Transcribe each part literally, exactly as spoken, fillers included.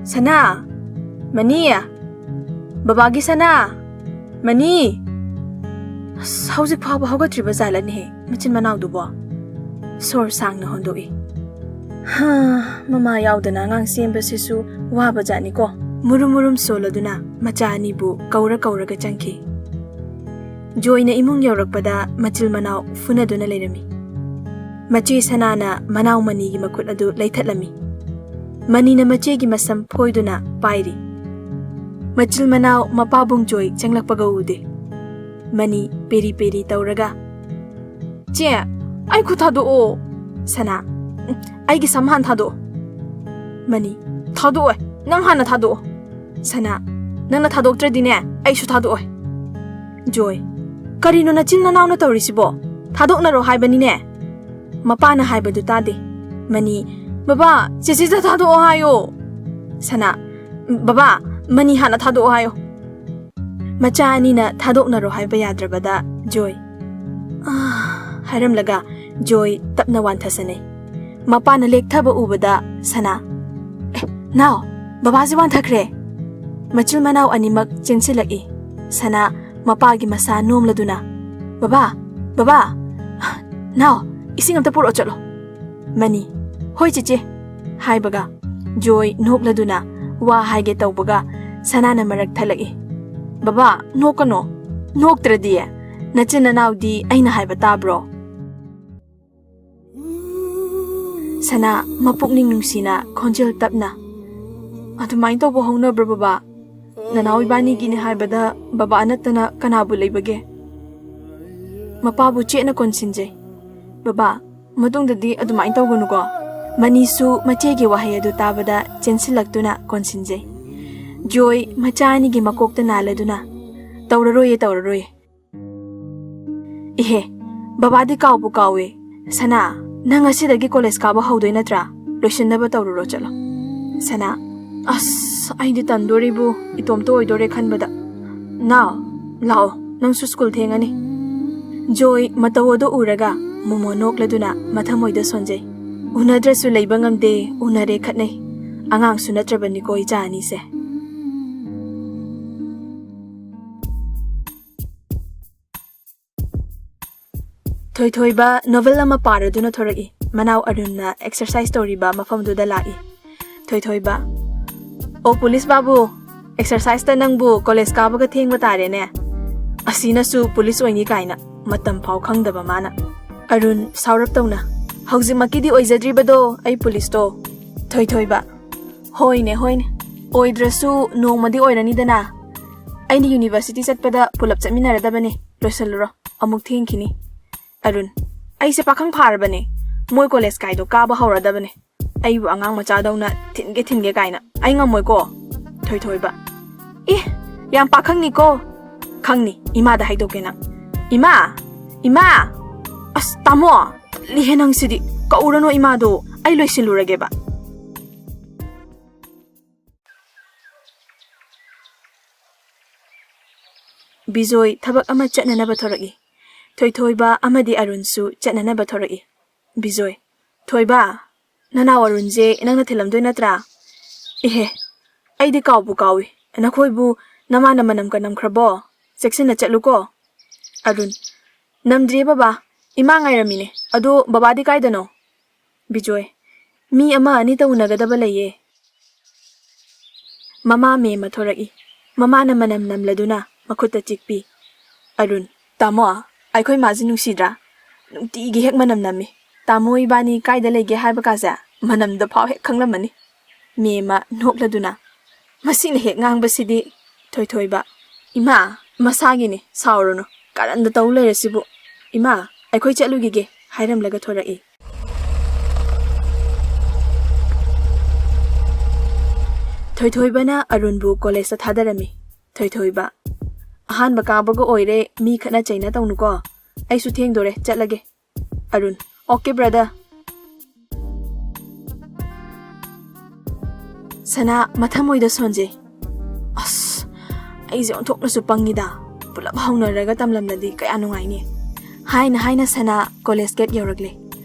ꯁꯅꯥ! ꯃꯅꯤ! ꯕꯕꯥꯒꯤ ꯁꯅꯥ! ꯃꯅꯤ! ꯑꯁ, ꯍꯧꯖꯤꯛ ꯐꯥꯎꯕ ꯍꯧꯒꯠꯇ꯭ꯔꯤꯕ ꯖꯥꯠꯂꯅꯦꯍꯦ ꯃꯆꯤꯟ ꯃꯅꯥꯎꯗꯨꯕꯣ? ꯁꯣꯔ ꯁꯥꯡꯅ ꯍꯣꯟꯗꯣꯛꯏ꯫ ꯍꯥ, ꯃꯃꯥ ꯌꯥꯎꯗꯅ ꯑꯉꯥꯡ ꯁꯦꯝꯕꯁꯤꯁꯨ ꯋꯥꯕ ꯖꯥꯠꯅꯤꯀꯣ꯫ ꯃꯨꯔꯨꯝ ꯃꯨꯔꯨꯝ ꯁꯣꯜꯂꯗꯨꯅ ꯃꯆꯥ ꯑꯅꯤꯕꯨ ꯀꯧꯔ ꯀꯧꯔꯒ ꯆꯪꯈꯤ꯫ ꯖꯣꯏꯅ ꯏꯃꯨꯡ ꯌꯧꯔꯛꯄꯗ ꯃꯆꯤꯜ ꯃꯅꯥꯎ ꯐꯨꯅꯗꯨꯅ ꯂꯩꯔꯝꯃꯤ꯫ ꯃꯆꯦ ꯁꯅꯥꯅ ꯃꯅꯥꯎ ꯃꯅꯤꯒꯤ ꯃꯈꯨꯠ ꯑꯗꯨ ꯂꯩꯊꯠꯂꯝꯃꯤ꯫ ꯃꯅꯤꯅ ꯃꯆꯦꯒꯤ ꯃꯁꯝ ꯐꯣꯏꯗꯨꯅ ꯄꯥꯏꯔꯤ꯫ ꯃꯆꯤꯜ ꯃꯅꯥꯎ ꯃꯄꯥꯕꯨꯡ ꯖꯣꯏ ꯆꯪꯂꯛꯄꯒ ꯎꯗꯦ꯫ ꯃꯅꯤ ꯄꯦꯔꯤ ꯄꯦꯔꯤ ꯇꯧꯔꯒ, "ꯆꯦ, ꯑꯩ ꯈꯨꯠ ꯊꯥꯗꯣꯛꯑꯣ꯫" ꯁꯅꯥ, "ꯎꯝ, ꯑꯩꯒꯤ ꯁꯝ ꯍꯥꯟꯅ ꯊꯥꯗꯣꯛꯑꯣ꯫" ꯃꯅꯤ, "ꯊꯥꯗꯣꯛꯑꯣꯏ, ꯅꯪ ꯍꯥꯟꯅ ꯊꯥꯗꯣꯛꯑꯣ꯫" ꯁꯅꯥ, "ꯅꯪꯅ ꯊꯥꯗꯣꯛꯇ꯭ꯔꯗꯤꯅꯦ ꯑꯩꯁꯨ ꯊꯥꯗꯣꯛꯑꯣꯏ꯫" ꯖꯣꯏ, "ꯀꯔꯤꯅꯣ ꯅꯆꯤꯟ ꯅꯅꯥꯎꯅ ꯇꯧꯔꯤꯁꯤꯕꯣ? ꯊꯥꯗꯣꯛꯅꯔꯣ ꯍꯥꯏꯕꯅꯤꯅꯦ꯫" ꯃꯄꯥꯅ ꯍꯥꯏꯕꯗꯨ ꯇꯥꯗꯦ꯫ ꯃꯅꯤ, "ꯕꯕꯥ, ꯆꯦꯆꯦꯗ ꯊꯥꯗꯣꯛꯑꯣ ꯍꯥꯏꯌꯣ꯫" ꯁꯅꯥ, "ꯕꯕꯥ, ꯃꯅꯤ ꯍꯥꯟꯅ ꯊꯥꯗꯣꯛꯑꯣ ꯍꯥꯏꯌꯣ꯫" ꯃꯆꯥ ꯑꯅꯤꯅ ꯊꯥꯗꯣꯛꯅꯔꯣ ꯍꯥꯏꯕ ꯌꯥꯗ꯭ꯔꯕꯗ ꯖꯣꯏ, "ꯑꯥ," ꯍꯥꯏꯔꯝꯂꯒ ꯖꯣꯏ ꯇꯞꯅ ꯋꯥꯟꯊꯁꯅꯩ꯫ ꯃꯄꯥꯅ ꯂꯦꯛꯊꯕ ꯎꯕꯗ ꯁꯅꯥ, "ꯑꯦ, ꯅꯥꯎ, ꯕꯕꯥꯁꯦ ꯋꯥꯟꯊꯈ꯭ꯔꯦ!" ꯃꯆꯤꯜ ꯃꯅꯥꯎ ꯑꯅꯤꯃꯛ ꯆꯦꯟꯁꯤꯜꯂꯛꯏ꯫ ꯁꯅꯥ ꯃꯄꯥꯒꯤ ꯃꯁꯥ ꯅꯣꯝꯂꯗꯨꯅ, "ꯕꯕꯥ, ꯕꯕꯥ, ꯅꯥꯎ, ꯏꯁꯤꯡ ꯑꯝꯇ ꯄꯨꯔꯛꯑꯣ ꯆꯠꯂꯣ꯫" ꯃꯅꯤ, "ꯍꯣꯏ ꯆꯦꯆꯦ," ꯍꯥꯏꯕꯒ ꯖꯣꯏ ꯅꯣꯛꯂꯗꯨꯅ ꯋꯥ ꯍꯥꯏꯒꯦ ꯇꯧꯕꯒ ꯁꯅꯥꯅ ꯃꯔꯛ ꯊꯠꯂꯛꯏ꯫ "ꯕꯕꯥ, ꯅꯣꯛꯀꯅꯣ꯫ ꯅꯣꯛꯇ꯭ꯔꯗꯤ ꯅꯆꯤꯟ ꯅꯅꯥꯎꯗꯤ ꯑꯩꯅ ꯍꯥꯏꯕ ꯇꯥꯕ꯭ꯔꯣ?" ꯁꯅꯥ ꯃꯄꯨꯛꯅꯤꯡ ꯅꯨꯡꯁꯤꯅ ꯈꯣꯟꯖꯦꯜ ꯇꯞꯅ, "ꯑꯗꯨꯃꯥꯏꯅ ꯇꯧꯕ ꯍꯧꯅꯕ꯭ꯔꯣ ꯕꯕꯥ? ꯅꯅꯥꯎ ꯏꯕꯥꯅꯤꯒꯤꯅꯤ ꯍꯥꯏꯕꯗ ꯕꯕꯥ ꯅꯠꯇꯅ ꯀꯅꯥꯕꯨ ꯂꯩꯕꯒꯦ?" ꯃꯄꯥꯕꯨ ꯆꯦꯠꯅ ꯀꯣꯟꯁꯤꯟꯖꯩ꯫ "ꯕꯕꯥ, ꯃꯇꯨꯡꯗꯗꯤ ꯑꯗꯨꯃꯥꯏꯅ ꯇꯧꯒꯅꯨꯀꯣ꯫" ꯃꯅꯤꯁꯨ ꯃꯆꯦꯒꯤ ꯋꯥꯍꯩ ꯑꯗꯨ ꯇꯥꯕꯗ ꯆꯦꯟꯁꯤꯜꯂꯛꯇꯨꯅ ꯀꯣꯟꯁꯤꯟꯖꯩ꯫ ꯖꯣꯏ ꯃꯆꯥ ꯑꯅꯤꯒꯤ ꯃꯀꯣꯛꯇ ꯅꯥꯜꯂꯗꯨꯅ, "ꯇꯧꯔꯔꯣꯏꯌꯦ, ꯇꯧꯔꯔꯣꯏꯌꯦ꯫" "ꯏꯍꯦ, ꯕꯕꯥꯗꯤ ꯀꯥꯎꯕꯨ ꯀꯥꯎꯋꯦ꯫ ꯁꯅꯥ, ꯅꯪ ꯉꯁꯤꯗꯒꯤ ꯀꯣꯂꯦꯖ ꯀꯥꯕ ꯍꯧꯗꯣꯏ ꯅꯠꯇ꯭ꯔꯥ? ꯂꯣꯏꯁꯤꯟꯅꯕ ꯇꯧꯔꯨꯔꯣ ꯆꯠꯂꯣ꯫" ꯁꯅꯥ, "ꯑꯁ, ꯑꯩꯗꯤ ꯇꯟꯗꯣꯔꯤꯕꯨ, ꯏꯇꯣꯝꯇ ꯑꯣꯏꯗꯣꯔꯦ ꯈꯟꯕꯗ꯫ ꯅꯥꯎ, ꯂꯥꯛꯑꯣ, ꯅꯪꯁꯨ ꯁ꯭ꯀꯨꯜ ꯊꯦꯡꯉꯅꯤ꯫" ꯖꯣꯏ ꯃꯇꯧ ꯑꯗꯨ ꯎꯔꯒ ꯃꯣꯃꯣ ꯅꯣꯛꯂꯗꯨꯅ ꯃꯊꯃꯣꯏꯗ ꯁꯣꯟꯖꯩ꯫ "ꯎꯅꯗ꯭ꯔꯁꯨ ꯂꯩꯕ ꯉꯝꯗꯦ, ꯎꯅꯔꯦ ꯈꯠꯅꯩ꯫ ꯑꯉꯥꯡꯁꯨ ꯅꯠꯇ꯭ꯔꯕꯅꯤꯀꯣ ꯏꯆꯥ ꯑꯅꯤꯁꯦ꯫ ꯊꯣꯏꯊꯣꯏꯕ ꯅꯣꯚꯦꯜ ꯑꯃ ꯄꯥꯔꯗꯨꯅ ꯊꯣꯔꯛꯏ꯫ ꯃꯅꯥꯎ ꯑꯔꯨꯟꯅ ꯑꯦꯛꯁꯔꯁꯥꯏꯁ ꯇꯧꯔꯤꯕ ꯃꯐꯝꯗꯨꯗ ꯂꯥꯛꯏ꯫ ꯊꯣꯏꯊꯣꯏꯕ, "ꯑꯣ ꯄꯨꯂꯤꯁ ꯕꯥꯕꯨ, ꯑꯦꯛꯁꯔꯁꯥꯏꯁꯇ ꯅꯪꯕꯨ ꯀꯣꯂꯦꯖ ꯀꯥꯕꯒ ꯊꯦꯡꯕ ꯇꯥꯔꯦꯅꯦ꯫ ꯑꯁꯤꯅꯁꯨ ꯄꯨꯂꯤꯁ ꯑꯣꯏꯅꯤ ꯀꯥꯏꯅ ꯃꯇꯝ ꯐꯥꯎ ꯈꯪꯗꯕ ꯃꯥꯅ꯫" ꯑꯔꯨꯟ ꯁꯥꯎꯔꯞ ꯇꯧꯅ, "ꯍꯧꯖꯤꯛꯃꯛꯀꯤꯗꯤ ꯑꯣꯏꯖꯗ꯭ꯔꯤꯕꯗꯣ ꯑꯩ ꯄꯨꯂꯤꯁꯇꯣ꯫" ꯊꯣꯏꯊꯣꯏꯕ, "ꯍꯣꯏꯅꯦ ꯍꯣꯏꯅꯦ, ꯑꯣꯏꯗ꯭ꯔꯁꯨ ꯅꯣꯡꯃꯗꯤ ꯑꯣꯏꯔꯅꯤꯗꯅ꯫ ꯑꯩꯅ ꯌꯨꯅꯤꯚꯔꯁꯤꯇꯤ ꯆꯠꯄꯗ ꯄꯨꯂꯞ ꯆꯠꯃꯤꯟꯅꯔꯗꯕꯅꯤ꯫ ꯂꯣꯏꯁꯜꯂꯨꯔꯣ, ꯑꯃꯨꯛ ꯊꯦꯡꯈꯤꯅꯤ꯫" ꯑꯔꯨꯟ, "ꯑꯩꯁꯦ ꯄꯥꯈꯪ ꯐꯥꯔꯕꯅꯦ꯫ ꯃꯣꯏ ꯀꯣꯂꯦꯖ ꯀꯥꯏꯗꯣ ꯀꯥꯕ ꯍꯧꯔꯗꯕꯅꯦ꯫ ꯑꯩꯕꯨ ꯑꯉꯥꯡ ꯃꯆꯥꯗꯧꯅ ꯊꯤꯟꯒꯦ ꯊꯤꯟꯒꯦ ꯀꯥꯏꯅ꯫ ꯑꯩ ꯉꯝꯃꯣꯏꯀꯣ꯫" ꯊꯣꯏꯊꯣꯏꯕ, "ꯑꯦ, ꯌꯥꯝ ꯄꯥꯈꯪꯅꯤꯀꯣ꯫" "ꯈꯪꯅꯤ, ꯏꯃꯥꯗ ꯍꯥꯏꯗꯣꯛꯀꯦ ꯅꯪ꯫" "ꯏꯃꯥ! ꯏꯃꯥ! ꯑꯁ, ꯇꯥꯃꯣ! ꯇꯜꯂꯤꯍꯦ ꯅꯪꯁꯤꯗꯤ꯫ ꯀꯧꯔꯅꯣ ꯏꯃꯥꯗꯣ, ꯑꯩ ꯂꯣꯏꯁꯤꯜꯂꯨꯔꯒꯦꯕ꯫" ꯕꯤꯖꯣꯏ ꯊꯕꯛ ꯑꯃ ꯆꯠꯅꯅꯕ ꯊꯣꯔꯛꯏ꯫ ꯊꯣꯏꯊꯣꯏꯕ ꯑꯃꯗꯤ ꯑꯔꯨꯟꯁꯨ ꯆꯠꯅꯅꯕ ꯊꯣꯔꯛꯏ꯫ ꯕꯤꯖꯣꯏ, "ꯊꯣꯏꯕ, ꯅꯅꯥꯎ ꯑꯔꯨꯟꯁꯦ ꯅꯪꯅ ꯊꯤꯜꯂꯝꯗꯣꯏ ꯅꯠꯇ꯭ꯔꯥ?" "ꯏꯍꯦ, ꯑꯩꯗꯤ ꯀꯥꯎꯕꯨ ꯀꯥꯎꯏ꯫ ꯅꯈꯣꯏꯕꯨ ꯅꯃꯥꯅ ꯃꯅꯝ ꯀꯅꯝꯈ꯭ꯔꯕꯣ? ꯆꯦꯛꯁꯤꯟꯅ ꯆꯠꯂꯨꯀꯣ꯫" ꯑꯔꯨꯟ, "ꯅꯝꯗ꯭ꯔꯤꯌꯦ ꯕꯕꯥ, ꯏꯃꯥ ꯉꯥꯏꯔꯝꯃꯤꯅꯦ꯫ ꯑꯗꯣ ꯕꯕꯥꯗꯤ ꯀꯥꯏꯗꯅꯣ?" ꯕꯤꯖꯣꯏ, "ꯃꯤ ꯑꯃ ꯑꯅꯤꯇ ꯎꯅꯒꯗꯕ ꯂꯩꯌꯦ꯫" ꯃꯃꯥ ꯃꯦꯝꯃ ꯊꯣꯔꯛꯏ꯫ ꯃꯃꯥꯅ ꯃꯅꯝ ꯅꯝꯂꯗꯨꯅ ꯃꯈꯨꯠꯇ ꯆꯤꯛꯄꯤ꯫ ꯑꯔꯨꯟ, "ꯇꯥꯃꯣ, ꯑꯩꯈꯣꯏ ꯃꯥꯁꯤ ꯅꯨꯡꯁꯤꯗ꯭ꯔꯥ? ꯅꯨꯡꯇꯤꯒꯤ ꯍꯦꯛ ꯃꯅꯝ ꯅꯝꯃꯤ꯫ ꯇꯥꯃꯣ ꯏꯕꯥꯅꯤ ꯀꯥꯏꯗ ꯂꯩꯒꯦ ꯍꯥꯏꯕ ꯀꯥꯁꯦ ꯃꯅꯝꯗ ꯐꯥꯎ ꯍꯦꯛ ꯈꯪꯂꯝꯃꯅꯤ꯫" ꯃꯦꯝꯃ ꯅꯣꯛꯂꯗꯨꯅ, "ꯃꯁꯤꯅ ꯍꯦꯛ ꯉꯥꯡꯕꯁꯤꯗꯤ꯫" ꯊꯣꯏꯊꯣꯏꯕ, "ꯏꯃꯥ, ꯃꯁꯥꯒꯤꯅꯤ, ꯁꯥꯎꯔꯨꯅꯨ꯫ ꯀꯥꯔꯟꯗ ꯇꯧ ꯂꯩꯔꯁꯤꯕꯨ꯫ ꯏꯃꯥ, ꯑꯩꯈꯣꯏ ꯆꯠꯂꯨꯈꯤꯒꯦ," ꯍꯥꯏꯔꯝꯂꯒ ꯊꯣꯔꯛꯏ꯫ ꯊꯣꯏꯊꯣꯏꯕꯅ ꯑꯔꯨꯟꯕꯨ ꯀꯣꯂꯦꯖꯇ ꯊꯥꯗꯔꯝꯃꯤ꯫ ꯊꯣꯏꯊꯣꯏꯕ, "ꯑꯍꯥꯟꯕ ꯀꯥꯕꯒ ꯑꯣꯏꯔꯦ, ꯃꯤ ꯈꯠꯅ ꯆꯩꯅ ꯇꯧꯅꯨꯀꯣ꯫ ꯑꯩꯁꯨ ꯊꯦꯡꯗꯣꯔꯦ, ꯆꯠꯂꯒꯦ꯫" Arun, "okay brother." ꯁꯅꯥ ꯃꯊꯃꯣꯏꯗ ꯁꯣꯟꯖꯩ꯫ "ꯑꯁ, ꯑꯩꯁꯦ ꯑꯣꯟꯊꯣꯛꯅꯁꯨ ꯄꯪꯉꯤꯗ꯫ ꯄꯨꯂꯞ ꯍꯧꯅꯔꯒ ꯇꯝꯂꯝꯂꯗꯤ ꯀꯌꯥ ꯅꯨꯡꯉꯥꯏꯅꯤ꯫" ꯍꯥꯏꯅ ꯍꯥꯏꯅ ꯁꯅꯥ ꯀꯣꯂꯦꯖ ꯒꯦꯠ ꯌꯧꯔꯛꯂꯦ꯫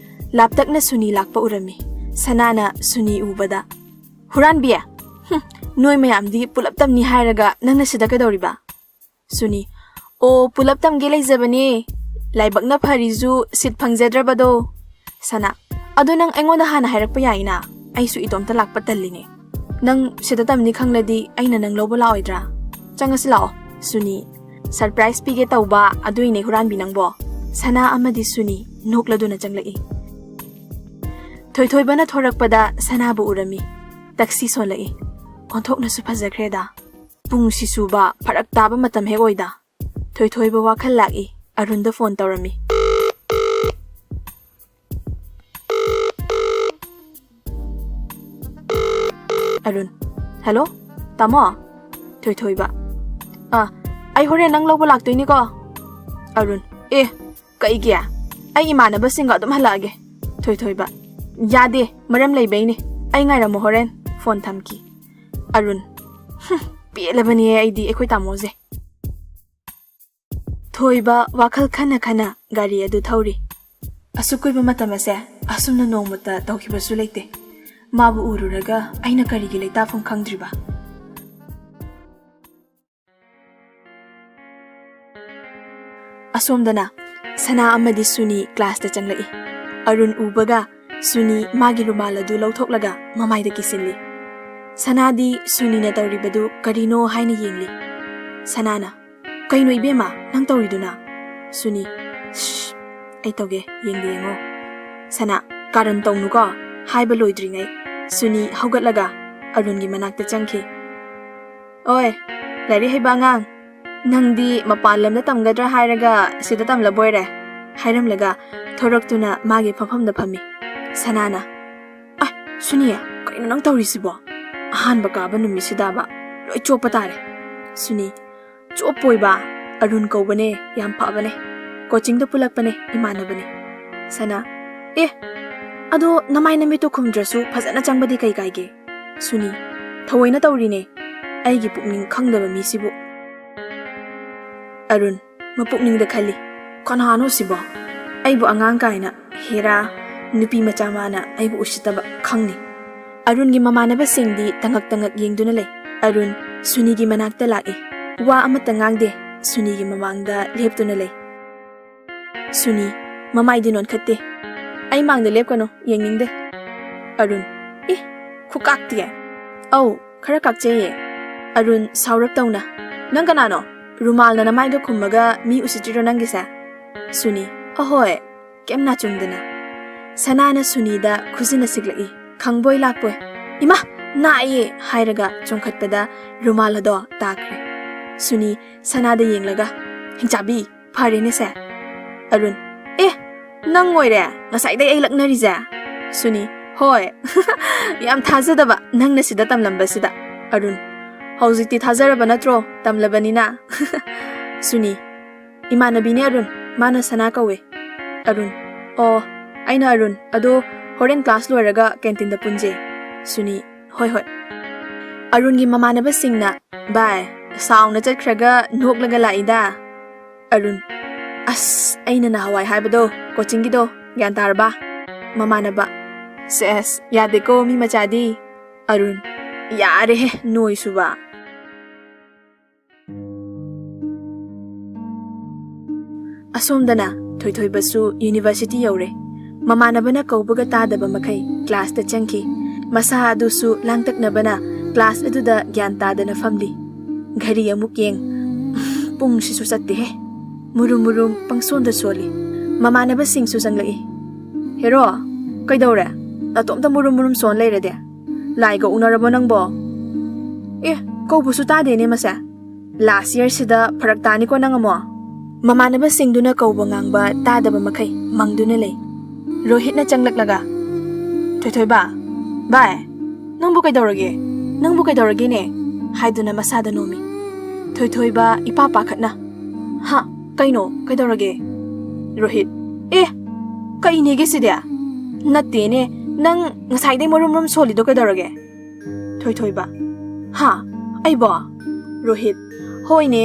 ꯂꯥꯞꯇꯛꯅ ꯁꯨꯅꯤ ꯂꯥꯛꯄ ꯎꯔꯝꯃꯤ꯫ ꯁꯅꯥꯅ ꯁꯨꯅꯤ ꯎꯕꯗ, "ꯍꯨꯔꯥꯟꯕꯤ? ꯍꯨꯝ, ꯅꯣꯏ ꯃꯌꯥꯝꯗꯤ ꯄꯨꯂꯞ ꯇꯝꯅꯤ ꯍꯥꯏꯔꯒ ꯅꯪꯅ ꯁꯤꯗ ꯀꯩꯗꯧꯔꯤꯕ?" ꯁꯨꯅꯤ, "ꯑꯣ, ꯄꯨꯂꯞ ꯇꯝꯒꯦ ꯂꯩꯖꯕꯅꯦ꯫ ꯂꯥꯏꯕꯛꯅ ꯐꯔꯤꯁꯨ ꯁꯤꯠ ꯐꯪꯖꯗ꯭ꯔꯕꯗꯣ꯫" ꯁꯅꯥ, "ꯑꯗꯣ ꯅꯪ ꯑꯩꯉꯣꯟꯗ ꯍꯥꯟꯅ ꯍꯥꯏꯔꯛꯄ ꯌꯥꯏꯅ, ꯑꯩꯁꯨ ꯏꯇꯣꯝꯇ ꯂꯥꯛꯄ ꯇꯜꯂꯤꯅꯦ꯫ ꯅꯪ ꯁꯤꯗ ꯇꯝꯅꯤ ꯈꯪꯂꯗꯤ ꯑꯩꯅ ꯅꯪ ꯂꯧꯕ ꯂꯥꯛꯑꯣꯏꯗ꯭ꯔꯥ? ꯆꯪꯉꯁꯤ ꯂꯥꯛꯑꯣ꯫" ꯁꯨꯅꯤ, "ꯁꯔꯄ꯭ꯔꯥꯏꯖ ꯄꯤꯒꯦ ꯇꯧꯕ, ꯑꯗꯨꯏꯅꯦ ꯍꯨꯔꯥꯟꯕꯤ ꯅꯪꯕꯣ꯫" ꯁꯅꯥ ꯑꯃꯗꯤ ꯁꯨꯅꯤ ꯅꯣꯛꯂꯗꯨꯅ ꯆꯪꯂꯛꯏ꯫ ꯊꯣꯏꯊꯣꯏꯕꯅ ꯊꯣꯔꯛꯄꯗ ꯁꯅꯥꯕꯨ ꯎꯔꯝꯃꯤ꯫ ꯇꯛꯁꯤ ꯁꯣꯜꯂꯛꯏ꯫ "ꯑꯣꯟꯊꯣꯛꯅꯁꯨ ꯐꯖꯈ꯭ꯔꯦꯗ꯫ ꯄꯨꯡꯁꯤꯁꯨꯕ ꯐꯔꯛ ꯇꯥꯕ ꯃꯇꯝ ꯍꯦꯛ ꯑꯣꯏꯗ꯫" ꯊꯣꯏꯊꯣꯏꯕ ꯋꯥꯈꯜ ꯂꯥꯛꯏ꯫ ꯑꯔꯨꯟꯗ ꯐꯣꯟ ꯇꯧꯔꯝꯃꯤ꯫ ꯑꯔꯨꯟ, "ꯍꯜꯂꯣ, ꯇꯥꯃꯣ?" ꯊꯣꯏꯊꯣꯏꯕ, "ꯑꯥ, ꯑꯩ ꯍꯣꯔꯦꯟ ꯅꯪ ꯂꯧꯕ ꯂꯥꯛꯇꯣꯏꯅꯤꯀꯣ꯫" ꯑꯔꯨꯟ, "ꯑꯦ, ꯀꯩꯒꯤ? ꯑꯩ ꯏꯃꯥꯟꯅꯕꯁꯤꯡꯒ ꯑꯗꯨꯝ ꯍꯜꯂꯛꯑꯒꯦ꯫" ꯊꯣꯏꯊꯣꯏꯕ, "ꯌꯥꯗꯦ, ꯃꯔꯝ ꯂꯩꯕꯩꯅꯦ꯫ ꯑꯩ ꯉꯥꯏꯔꯝꯃꯣ ꯍꯣꯔꯦꯟ꯫" ꯐꯣꯟ ꯊꯝꯈꯤ꯫ ꯑꯔꯨꯟ, "ꯍꯨꯝ, ꯄꯦꯜꯂꯕꯅꯦ ꯑꯩꯗꯤ ꯑꯩꯈꯣꯏ ꯇꯥꯃꯣꯁꯦ꯫" ꯊꯣꯏꯕ ꯋꯥꯈꯜ ꯈꯟꯅ ꯈꯟꯅ ꯒꯥꯔꯤ ꯑꯗꯨ ꯊꯧꯔꯤ꯫ ꯑꯁꯨꯛ ꯀꯨꯏꯕ ꯃꯇꯝ ꯑꯁꯦ ꯑꯁꯨꯝꯅ ꯅꯣꯡꯃꯇ ꯇꯧꯈꯤꯕꯁꯨ ꯂꯩꯇꯦ꯫ ꯃꯥꯕꯨ ꯎꯔꯨꯔꯒ ꯑꯩꯅ ꯀꯔꯤꯒꯤ ꯂꯩꯇꯥꯐꯝ ꯈꯪꯗ꯭ꯔꯤꯕ? ꯑꯁꯣꯝꯗꯅ ꯁꯅꯥ ꯑꯃꯗꯤ ꯁꯨꯅꯤ ꯀ꯭ꯂꯥꯁꯇ ꯆꯪꯂꯛꯏ꯫ ꯑꯔꯨꯟ ꯎꯕꯒ ꯁꯨꯅꯤ ꯃꯥꯒꯤ ꯔꯨꯃꯥꯜ ꯑꯗꯨ ꯂꯧꯊꯣꯛꯂꯒ ꯃꯃꯥꯏꯗ ꯀꯤꯁꯤꯜꯂꯤ꯫ ꯁꯅꯥꯗꯤ ꯁꯨꯅꯤꯅ ꯇꯧꯔꯤꯕꯗꯨ ꯀꯔꯤꯅꯣ ꯍꯥꯏꯅ ꯌꯦꯡꯂꯤ꯫ ꯁꯅꯥꯅ, "ꯀꯩꯅꯣ ꯏꯕꯦꯝꯃ, ꯅꯪ ꯇꯧꯔꯤꯗꯨꯅ?" ꯁꯨꯅꯤ, "ꯁ꯭ꯁ, ꯑꯩ ꯇꯧꯒꯦ, ꯌꯦꯡꯗ ꯌꯦꯡꯉꯣ꯫" ꯁꯅꯥ, "ꯀꯥꯔꯟ ꯇꯧꯅꯨꯀꯣ꯫" ꯍꯥꯏꯕ ꯂꯣꯏꯗ꯭ꯔꯤꯉꯩ ꯁꯨꯅꯤ ꯍꯧꯒꯠꯂꯒ ꯑꯔꯨꯟꯒꯤ ꯃꯅꯥꯛꯇ ꯆꯪꯈꯤ꯫ "ꯑꯣꯏ, ꯂꯥꯏꯔꯤꯛ ꯍꯩꯕ ꯑꯉꯥꯡ, ꯅꯪꯗꯤ ꯃꯄꯥꯟ ꯂꯝꯗ ꯇꯝꯒꯗ꯭ꯔꯥ ꯍꯥꯏꯔꯒ ꯁꯤꯗ ꯇꯝꯂꯕꯣꯏꯔꯦ?" ꯍꯥꯏꯔꯝꯂꯒ ꯊꯣꯔꯛꯇꯨꯅ ꯃꯥꯒꯤ ꯐꯝꯐꯝꯗ ꯐꯝꯃꯤ꯫ ꯁꯅꯥꯅ, "ꯑ, ꯁꯨꯅꯤ, ꯀꯩꯅꯣ ꯅꯪ ꯇꯧꯔꯤꯁꯤꯕꯣ? ꯑꯍꯥꯟꯕ ꯀꯥꯕ ꯅꯨꯃꯤꯠꯁꯤꯗꯕ ꯂꯣꯏ ꯆꯣꯞꯄ ꯇꯥꯔꯦ꯫" ꯁꯨꯅꯤ, "ꯆꯣꯞꯄꯣꯏꯕ, ꯑꯔꯨꯟ ꯀꯧꯕꯅꯦ, ꯌꯥꯝ ꯐꯕꯅꯦ, ꯀꯣꯆꯤꯡꯗ ꯄꯨꯜꯂꯛꯄꯅꯦ, ꯏꯃꯥꯟꯅꯕꯅꯦ꯫" ꯁꯅꯥ, "ꯑꯦ, ꯑꯗꯣ ꯅꯃꯥꯏ ꯅꯃꯤꯠꯇꯣ ꯈꯨꯝꯗ꯭ꯔꯁꯨ ꯐꯖꯅ ꯆꯪꯕꯗꯤ ꯀꯩ ꯀꯥꯏꯒꯦ?" ꯁꯨꯅꯤ, "ꯊꯑꯣꯏꯅ ꯇꯧꯔꯤꯅꯦ, ꯑꯩꯒꯤ ꯄꯨꯛꯅꯤꯡ ꯈꯪꯗꯕ ꯃꯤꯁꯤꯕꯨ꯫" ꯑꯔꯨꯟ, ꯃꯄꯨꯛꯅꯤꯡꯗ ꯈꯜꯂꯤ, "ꯀꯅꯥꯅꯣ ꯁꯤꯕꯣ? ꯑꯩꯕꯨ ꯑꯉꯥꯡ ꯀꯥꯏꯅ, ꯍꯦꯔꯥ, ꯅꯨꯄꯤ ꯃꯆꯥ ꯃꯥꯅ ꯑꯩꯕꯨ ꯎꯁꯤꯠꯇꯕ ꯈꯪꯅꯤ꯫" ꯑꯔꯨꯟꯒꯤ ꯃꯃꯥꯟꯅꯕꯁꯤꯡꯗꯤ ꯇꯉꯛ ꯇꯉꯛ ꯌꯦꯡꯗꯨꯅ ꯂꯩ꯫ ꯑꯔꯨꯟ ꯁꯨꯅꯤꯒꯤ ꯃꯅꯥꯛꯇ ꯂꯥꯛꯏ꯫ ꯋꯥ ꯑꯃꯠꯇ ꯉꯥꯡꯗꯦ꯫ ꯁꯨꯅꯤꯒꯤ ꯃꯃꯥꯡꯗ ꯂꯦꯞꯇꯨꯅ ꯂꯩ꯫ ꯁꯨꯅꯤ ꯃꯃꯥꯏꯗꯤ ꯅꯣꯟꯈꯠꯇꯦ꯫ "ꯑꯩ ꯃꯥꯡꯗ ꯂꯦꯞꯀꯅꯨ, ꯌꯦꯡꯅꯤꯡꯗꯦ꯫" ꯑꯔꯨꯟ, "ꯏ, ꯈꯨꯀꯥꯛꯇꯤ!" "ꯑꯧ, ꯈꯔ ꯀꯥꯛꯆꯩꯌꯦ꯫" ꯑꯔꯨꯟ ꯁꯥꯎꯔꯞ ꯇꯧꯅ, "ꯅꯪ ꯀꯅꯥꯅꯣ? ꯔꯨꯃꯥꯜꯅ ꯅꯃꯥꯏꯗ ꯈꯨꯝꯃꯒ ꯃꯤ ꯎꯁꯤꯠꯇ꯭ꯔꯤꯔꯣ ꯅꯪꯒꯤꯁꯦ?" ꯁꯨꯅꯤ, "ꯑꯍꯣꯏ, ꯀꯩꯝ ꯅꯥꯆꯨꯡꯗꯅ꯫" ꯁꯅꯥꯅ ꯁꯨꯅꯤꯗ ꯈꯨꯖꯤꯟꯅ ꯁꯤꯛꯂꯛꯏ꯫ ꯈꯪꯕꯣꯏ ꯂꯥꯛꯄꯣꯏ, "ꯏꯃꯥ, ꯅꯥꯏꯌꯦ!" ꯍꯥꯏꯔꯒ ꯆꯣꯡꯈꯠꯄꯗ ꯔꯨꯃꯥꯜ ꯑꯗꯣ ꯇꯥꯈ꯭ꯔꯦ꯫ ꯁꯨꯅꯤ ꯁꯅꯥꯗ ꯌꯦꯡꯂꯒ, "ꯍꯤꯡꯆꯥꯕꯤ, ꯐꯔꯦꯅꯦꯁꯦ꯫" ꯑꯔꯨꯟ, "ꯑꯦ, ꯅꯪ ꯑꯣꯏꯔꯦ ꯉꯁꯥꯏꯗꯩ ꯑꯩ ꯂꯛꯅꯔꯤꯁꯦ?" ꯁꯨꯅꯤ, "ꯍꯣꯏ꯫" "ꯌꯥꯝ ꯊꯥꯖꯗꯕ, ꯅꯪꯅ ꯁꯤꯗ ꯇꯝꯂꯝꯕꯁꯤꯗ꯫" ꯑꯔꯨꯟ, "ꯍꯧꯖꯤꯛꯇꯤ ꯊꯥꯖꯔꯕ ꯅꯠꯇ꯭ꯔꯣ? ꯇꯝꯂꯕꯅꯤꯅ꯫" ꯁꯨꯅꯤ, "ꯏꯃꯥꯟꯅꯕꯤꯅꯦ ꯑꯔꯨꯟ, ꯃꯥꯅ ꯁꯅꯥ ꯀꯧꯋꯦ꯫" ꯑꯔꯨꯟ, "ꯑꯣ, ꯑꯩꯅ ꯑꯔꯨꯟ, ꯑꯗꯣ ꯍꯣꯔꯦꯟ ꯀ꯭ꯂꯥꯁ ꯂꯣꯏꯔꯒ ꯀꯦꯟꯇꯤꯟꯗ ꯄꯨꯟꯁꯦ꯫" ꯁꯨꯅꯤ, "ꯍꯣꯏ, ꯍꯣꯏ꯫" ꯑꯔꯨꯟꯒꯤ ꯃꯃꯥꯟꯅꯕꯁꯤꯡꯅ, "ꯚꯥꯏ, ꯁꯥꯎꯅ ꯆꯠꯈ꯭ꯔꯒ ꯅꯣꯛꯂꯒ ꯂꯥꯛꯏꯗ꯫" ꯑꯔꯨꯟ, "ꯑꯁ, ꯑꯩꯅ ꯅꯍꯥꯟꯋꯥꯏ ꯍꯥꯏꯕꯗꯣ, ꯀꯣꯆꯤꯡꯒꯤꯗꯣ, ꯒ꯭ꯌꯥꯟ ꯇꯥꯔꯕ?" ꯃꯃꯥꯟꯅꯕ, "ꯁꯦꯁ, ꯌꯥꯗꯦꯀꯣ ꯃꯤ ꯃꯆꯥꯗꯤ꯫" ꯑꯔꯨꯟ, "ꯌꯥꯔꯦꯍꯦ, ꯅꯣꯏꯁꯨꯕ꯫" ꯑꯁꯣꯝꯗꯅ ꯊꯣꯏꯊꯣꯏꯕꯁꯨ ꯌꯨꯅꯤꯚꯔꯁꯤꯇꯤ ꯌꯧꯔꯦ꯫ ꯃꯃꯥꯟꯅꯕꯅ ꯀꯧꯕꯒ ꯇꯥꯗꯕ ꯃꯈꯩ ꯀ꯭ꯂꯥꯁꯇ ꯆꯪꯈꯤ꯫ ꯃꯁꯥ ꯑꯗꯨꯁꯨ ꯂꯥꯡꯇꯛꯅꯕꯅ ꯀ꯭ꯂꯥꯁ ꯑꯗꯨꯗ ꯒ꯭ꯌꯥꯟ ꯇꯥꯗꯅ ꯐꯝꯂꯤ꯫ ꯘꯔꯤ ꯑꯃꯨꯛ ꯌꯦꯡ, ꯄꯨꯡꯁꯤꯁꯨ ꯆꯠꯇꯦꯍꯦ꯫ ꯃꯨꯔꯨꯝ ꯃꯨꯔꯨꯝ ꯄꯪꯁꯣꯟꯗ ꯁꯣꯜꯂꯤ꯫ ꯃꯃꯥꯟꯅꯕꯁꯤꯡꯁꯨ ꯆꯪꯂꯛꯏ꯫ "ꯍꯦꯔꯣ, ꯀꯩꯗꯧꯔꯦ? ꯅꯇꯣꯝꯇ ꯃꯨꯔꯨꯝ ꯃꯨꯔꯨꯝ ꯁꯣꯟ ꯂꯩꯔꯗꯤ? ꯂꯥꯏꯒ ꯎꯅꯔꯕꯣ ꯅꯪꯕꯣ? ꯑꯦ, ꯀꯧꯕꯁꯨ ꯇꯥꯗꯦꯅꯦ ꯃꯁꯦ꯫ ꯂꯥꯁ ꯌꯔꯁꯤꯗ ꯐꯔꯛ ꯇꯥꯅꯤꯀꯣ ꯅꯪ ꯑꯃꯨꯛ꯫" ꯃꯃꯥꯟꯅꯕꯁꯤꯡꯗꯨꯅ ꯀꯧꯕ ꯉꯥꯡꯕ ꯇꯥꯗꯕ ꯃꯈꯩ ꯃꯪꯗꯨꯅ ꯂꯩ꯫ ꯔꯣꯍꯤꯠꯅ ꯆꯪꯂꯛꯂꯒ, "ꯊꯣꯏꯊꯣꯏꯕ, ꯚꯥꯏ, ꯅꯪꯕꯨ ꯀꯩꯗꯧꯔꯒꯦ? ꯅꯪꯕꯨ ꯀꯩꯗꯧꯔꯒꯦꯅꯦ?" ꯍꯥꯏꯗꯨꯅ ꯃꯁꯥꯗ ꯅꯣꯝꯃꯤ꯫ ꯊꯣꯏꯊꯣꯏꯕ ꯏꯄꯥ ꯄꯥꯈꯠꯅ, "ꯍꯥ? ꯀꯩꯅꯣ? ꯀꯩꯗꯧꯔꯒꯦ?" ꯔꯣꯍꯤꯠ, "ꯑꯦ, ꯀꯩꯅꯦꯒꯦ ꯁꯤꯗꯤ? ꯅꯠꯇꯦꯅꯦ, ꯅꯪ ꯉꯁꯥꯏꯗꯩ ꯃꯔꯨꯝ ꯃꯔꯨꯝ ꯁꯣꯜꯂꯤꯗꯣ ꯀꯩꯗꯧꯔꯒꯦ?" ꯊꯣꯏꯊꯣꯏꯕ, "ꯍꯥ? ꯑꯩꯕꯣ?" ꯔꯣꯍꯤꯠ, "ꯍꯣꯏꯅꯦ,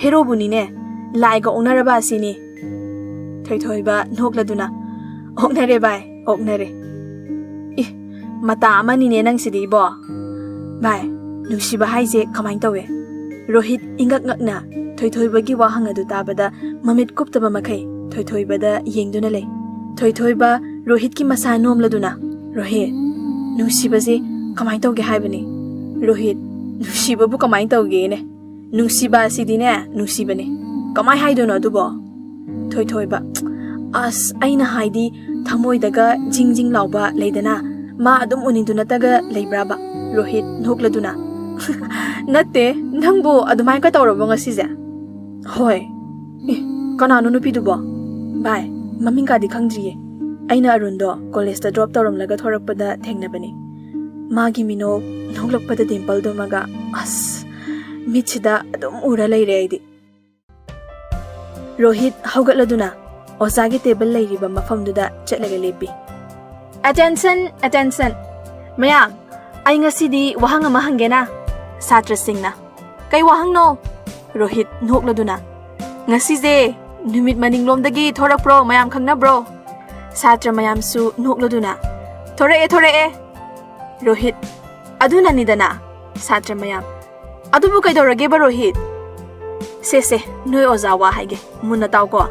ꯍꯦꯔꯣꯕꯨꯅꯤꯅꯦ꯫ ꯂꯥꯏꯒ ꯑꯣꯛꯅꯔꯕ ꯑꯁꯤꯅꯤ꯫" ꯊꯣꯏꯊꯣꯏꯕ ꯅꯣꯛꯂꯗꯨꯅ, "ꯑꯣꯛꯅꯔꯦ ꯚꯥꯏ, ꯑꯣꯛꯅꯔꯦ꯫" "ꯏ, ꯃꯇꯥ ꯑꯃꯅꯤꯅꯦ ꯅꯪꯁꯤꯗꯤ ꯏꯕꯣ꯫ ꯚꯥꯏ, ꯅꯨꯡꯁꯤꯕ ꯍꯥꯏꯁꯦ ꯀꯃꯥꯏꯅ ꯇꯧꯋꯦ? ꯔꯣꯍꯤꯠ ꯏꯪꯉꯛ ꯉꯛꯅ ꯊꯣꯏꯊꯣꯏꯕꯒꯤ ꯋꯥꯍꯪ ꯑꯗꯨ ꯇꯥꯕꯗ ꯃꯃꯤꯠ ꯀꯨꯞꯇꯕ ꯃꯈꯩ ꯊꯣꯏꯊꯣꯏꯕꯗ ꯌꯦꯡꯗꯨꯅ ꯂꯩ꯫ ꯊꯣꯏꯊꯣꯏꯕ ꯔꯣꯍꯤꯠꯀꯤ ꯃꯁꯥ ꯅꯣꯝꯂꯗꯨꯅ, "ꯔꯣꯍꯤꯠ, ꯅꯨꯡꯁꯤꯕꯁꯦ ꯀꯃꯥꯏꯅ ꯇꯧꯒꯦ ꯍꯥꯏꯕꯅꯤ?" ꯔꯣꯍꯤꯠ, "ꯅꯨꯡꯁꯤꯕꯕꯨ ꯀꯃꯥꯏꯅ ꯇꯧꯒꯦꯅꯦ? ꯅꯨꯡꯁꯤꯕ ꯑꯁꯤꯗꯤꯅꯦ, ꯅꯨꯡꯁꯤꯕꯅꯦ꯫ ꯀꯃꯥꯏ ꯍꯥꯏꯗꯣꯏꯅꯣ ꯑꯗꯨꯕꯣ?" ꯊꯣꯏꯊꯣꯏꯕ, "ꯑꯁ, ꯑꯩꯅ ꯍꯥꯏꯗꯤ ꯊꯃꯣꯏꯗꯒ ꯖꯤꯡ ꯖꯤꯡ ꯂꯥꯎꯕ ꯂꯩꯗꯅ, ꯃꯥ ꯑꯗꯨꯝ ꯎꯅꯤꯡꯗꯨꯅꯇꯒ ꯂꯩꯕ꯭ꯔꯥꯕ?" ꯔꯣꯍꯤꯠ ꯅꯣꯛꯂꯗꯨꯅ, "ꯅꯠꯇꯦ, ꯅꯪꯕꯨ ꯑꯗꯨꯃꯥꯏꯅ ꯇꯧꯔꯕꯣ ꯉꯁꯤꯁꯦ?" "ꯍꯣꯏ꯫ ꯑꯦ, ꯀꯅꯥꯅꯣ ꯅꯨꯄꯤꯗꯨꯕꯣ?" "ꯚꯥꯏ, ꯃꯃꯤꯡ ꯀꯥꯗꯤ ꯈꯪꯗ꯭ꯔꯤꯌꯦ꯫ ꯑꯩꯅ ꯑꯔꯨꯟꯗꯣ ꯀꯣꯂꯦꯖꯇ ꯗ꯭ꯔꯣꯞ ꯇꯧꯔꯝꯂꯒ ꯊꯣꯔꯛꯄꯗ ꯊꯦꯡꯅꯕꯅꯤ꯫ ꯃꯥꯒꯤ ꯃꯤꯅꯣꯛ ꯅꯣꯛꯂꯛꯄꯗ ꯗꯤꯝꯄꯜꯗꯨꯃꯒ, ꯑꯁ, ꯃꯤꯠꯁꯤꯗ ꯑꯗꯨꯝ ꯎꯔ ꯂꯩꯔꯦ ꯑꯩꯗꯤ꯫" ꯔꯣꯍꯤꯠ ꯍꯧꯒꯠꯂꯗꯨꯅ ꯑꯣꯖꯥꯒꯤ ꯇꯦꯕꯜ ꯂꯩꯔꯤꯕ ꯃꯐꯝꯗꯨꯗ ꯆꯠꯂꯒ ꯂꯦꯞꯄꯤ꯫ "Attention, attention! ꯃꯌꯥꯝ, ꯑꯩ ꯉꯁꯤꯗꯤ ꯋꯥꯍꯪ ꯑꯃ ꯍꯪꯒꯦꯅ꯫" ꯁꯥꯇ꯭ꯔꯁꯤꯡꯅ, "ꯀꯩ ꯋꯥꯍꯪꯅꯣ?" ꯔꯣꯍꯤꯠ ꯅꯣꯛꯂꯗꯨꯅ, "ꯉꯁꯤꯁꯦ ꯅꯨꯃꯤꯠ ꯃꯅꯤꯡꯂꯣꯝꯗꯒꯤ ꯊꯣꯔꯛꯄ꯭ꯔꯣ, ꯃꯌꯥꯝ ꯈꯪꯅꯕ꯭ꯔꯣ?" ꯁꯥꯇ꯭ꯔ ꯃꯌꯥꯝꯁꯨ ꯅꯣꯛꯂꯗꯨꯅ, "ꯊꯣꯔꯛꯑꯦ, ꯊꯣꯔꯛꯑꯦ꯫" ꯔꯣꯍꯤꯠ, "ꯑꯗꯨꯅꯅꯤꯗꯅ꯫" ꯁꯥꯇ꯭ꯔ ꯃꯌꯥꯝ, "ꯑꯗꯨꯕꯨ ꯀꯩꯗꯧꯔꯒꯦꯕ ꯔꯣꯍꯤꯠ?" "ꯁꯦ, ꯁꯦ, ꯅꯣꯏ ꯑꯣꯖꯥ ꯋꯥ ꯍꯥꯏꯒꯦ, ꯃꯨꯟꯅ ꯇꯥꯎꯀꯣ꯫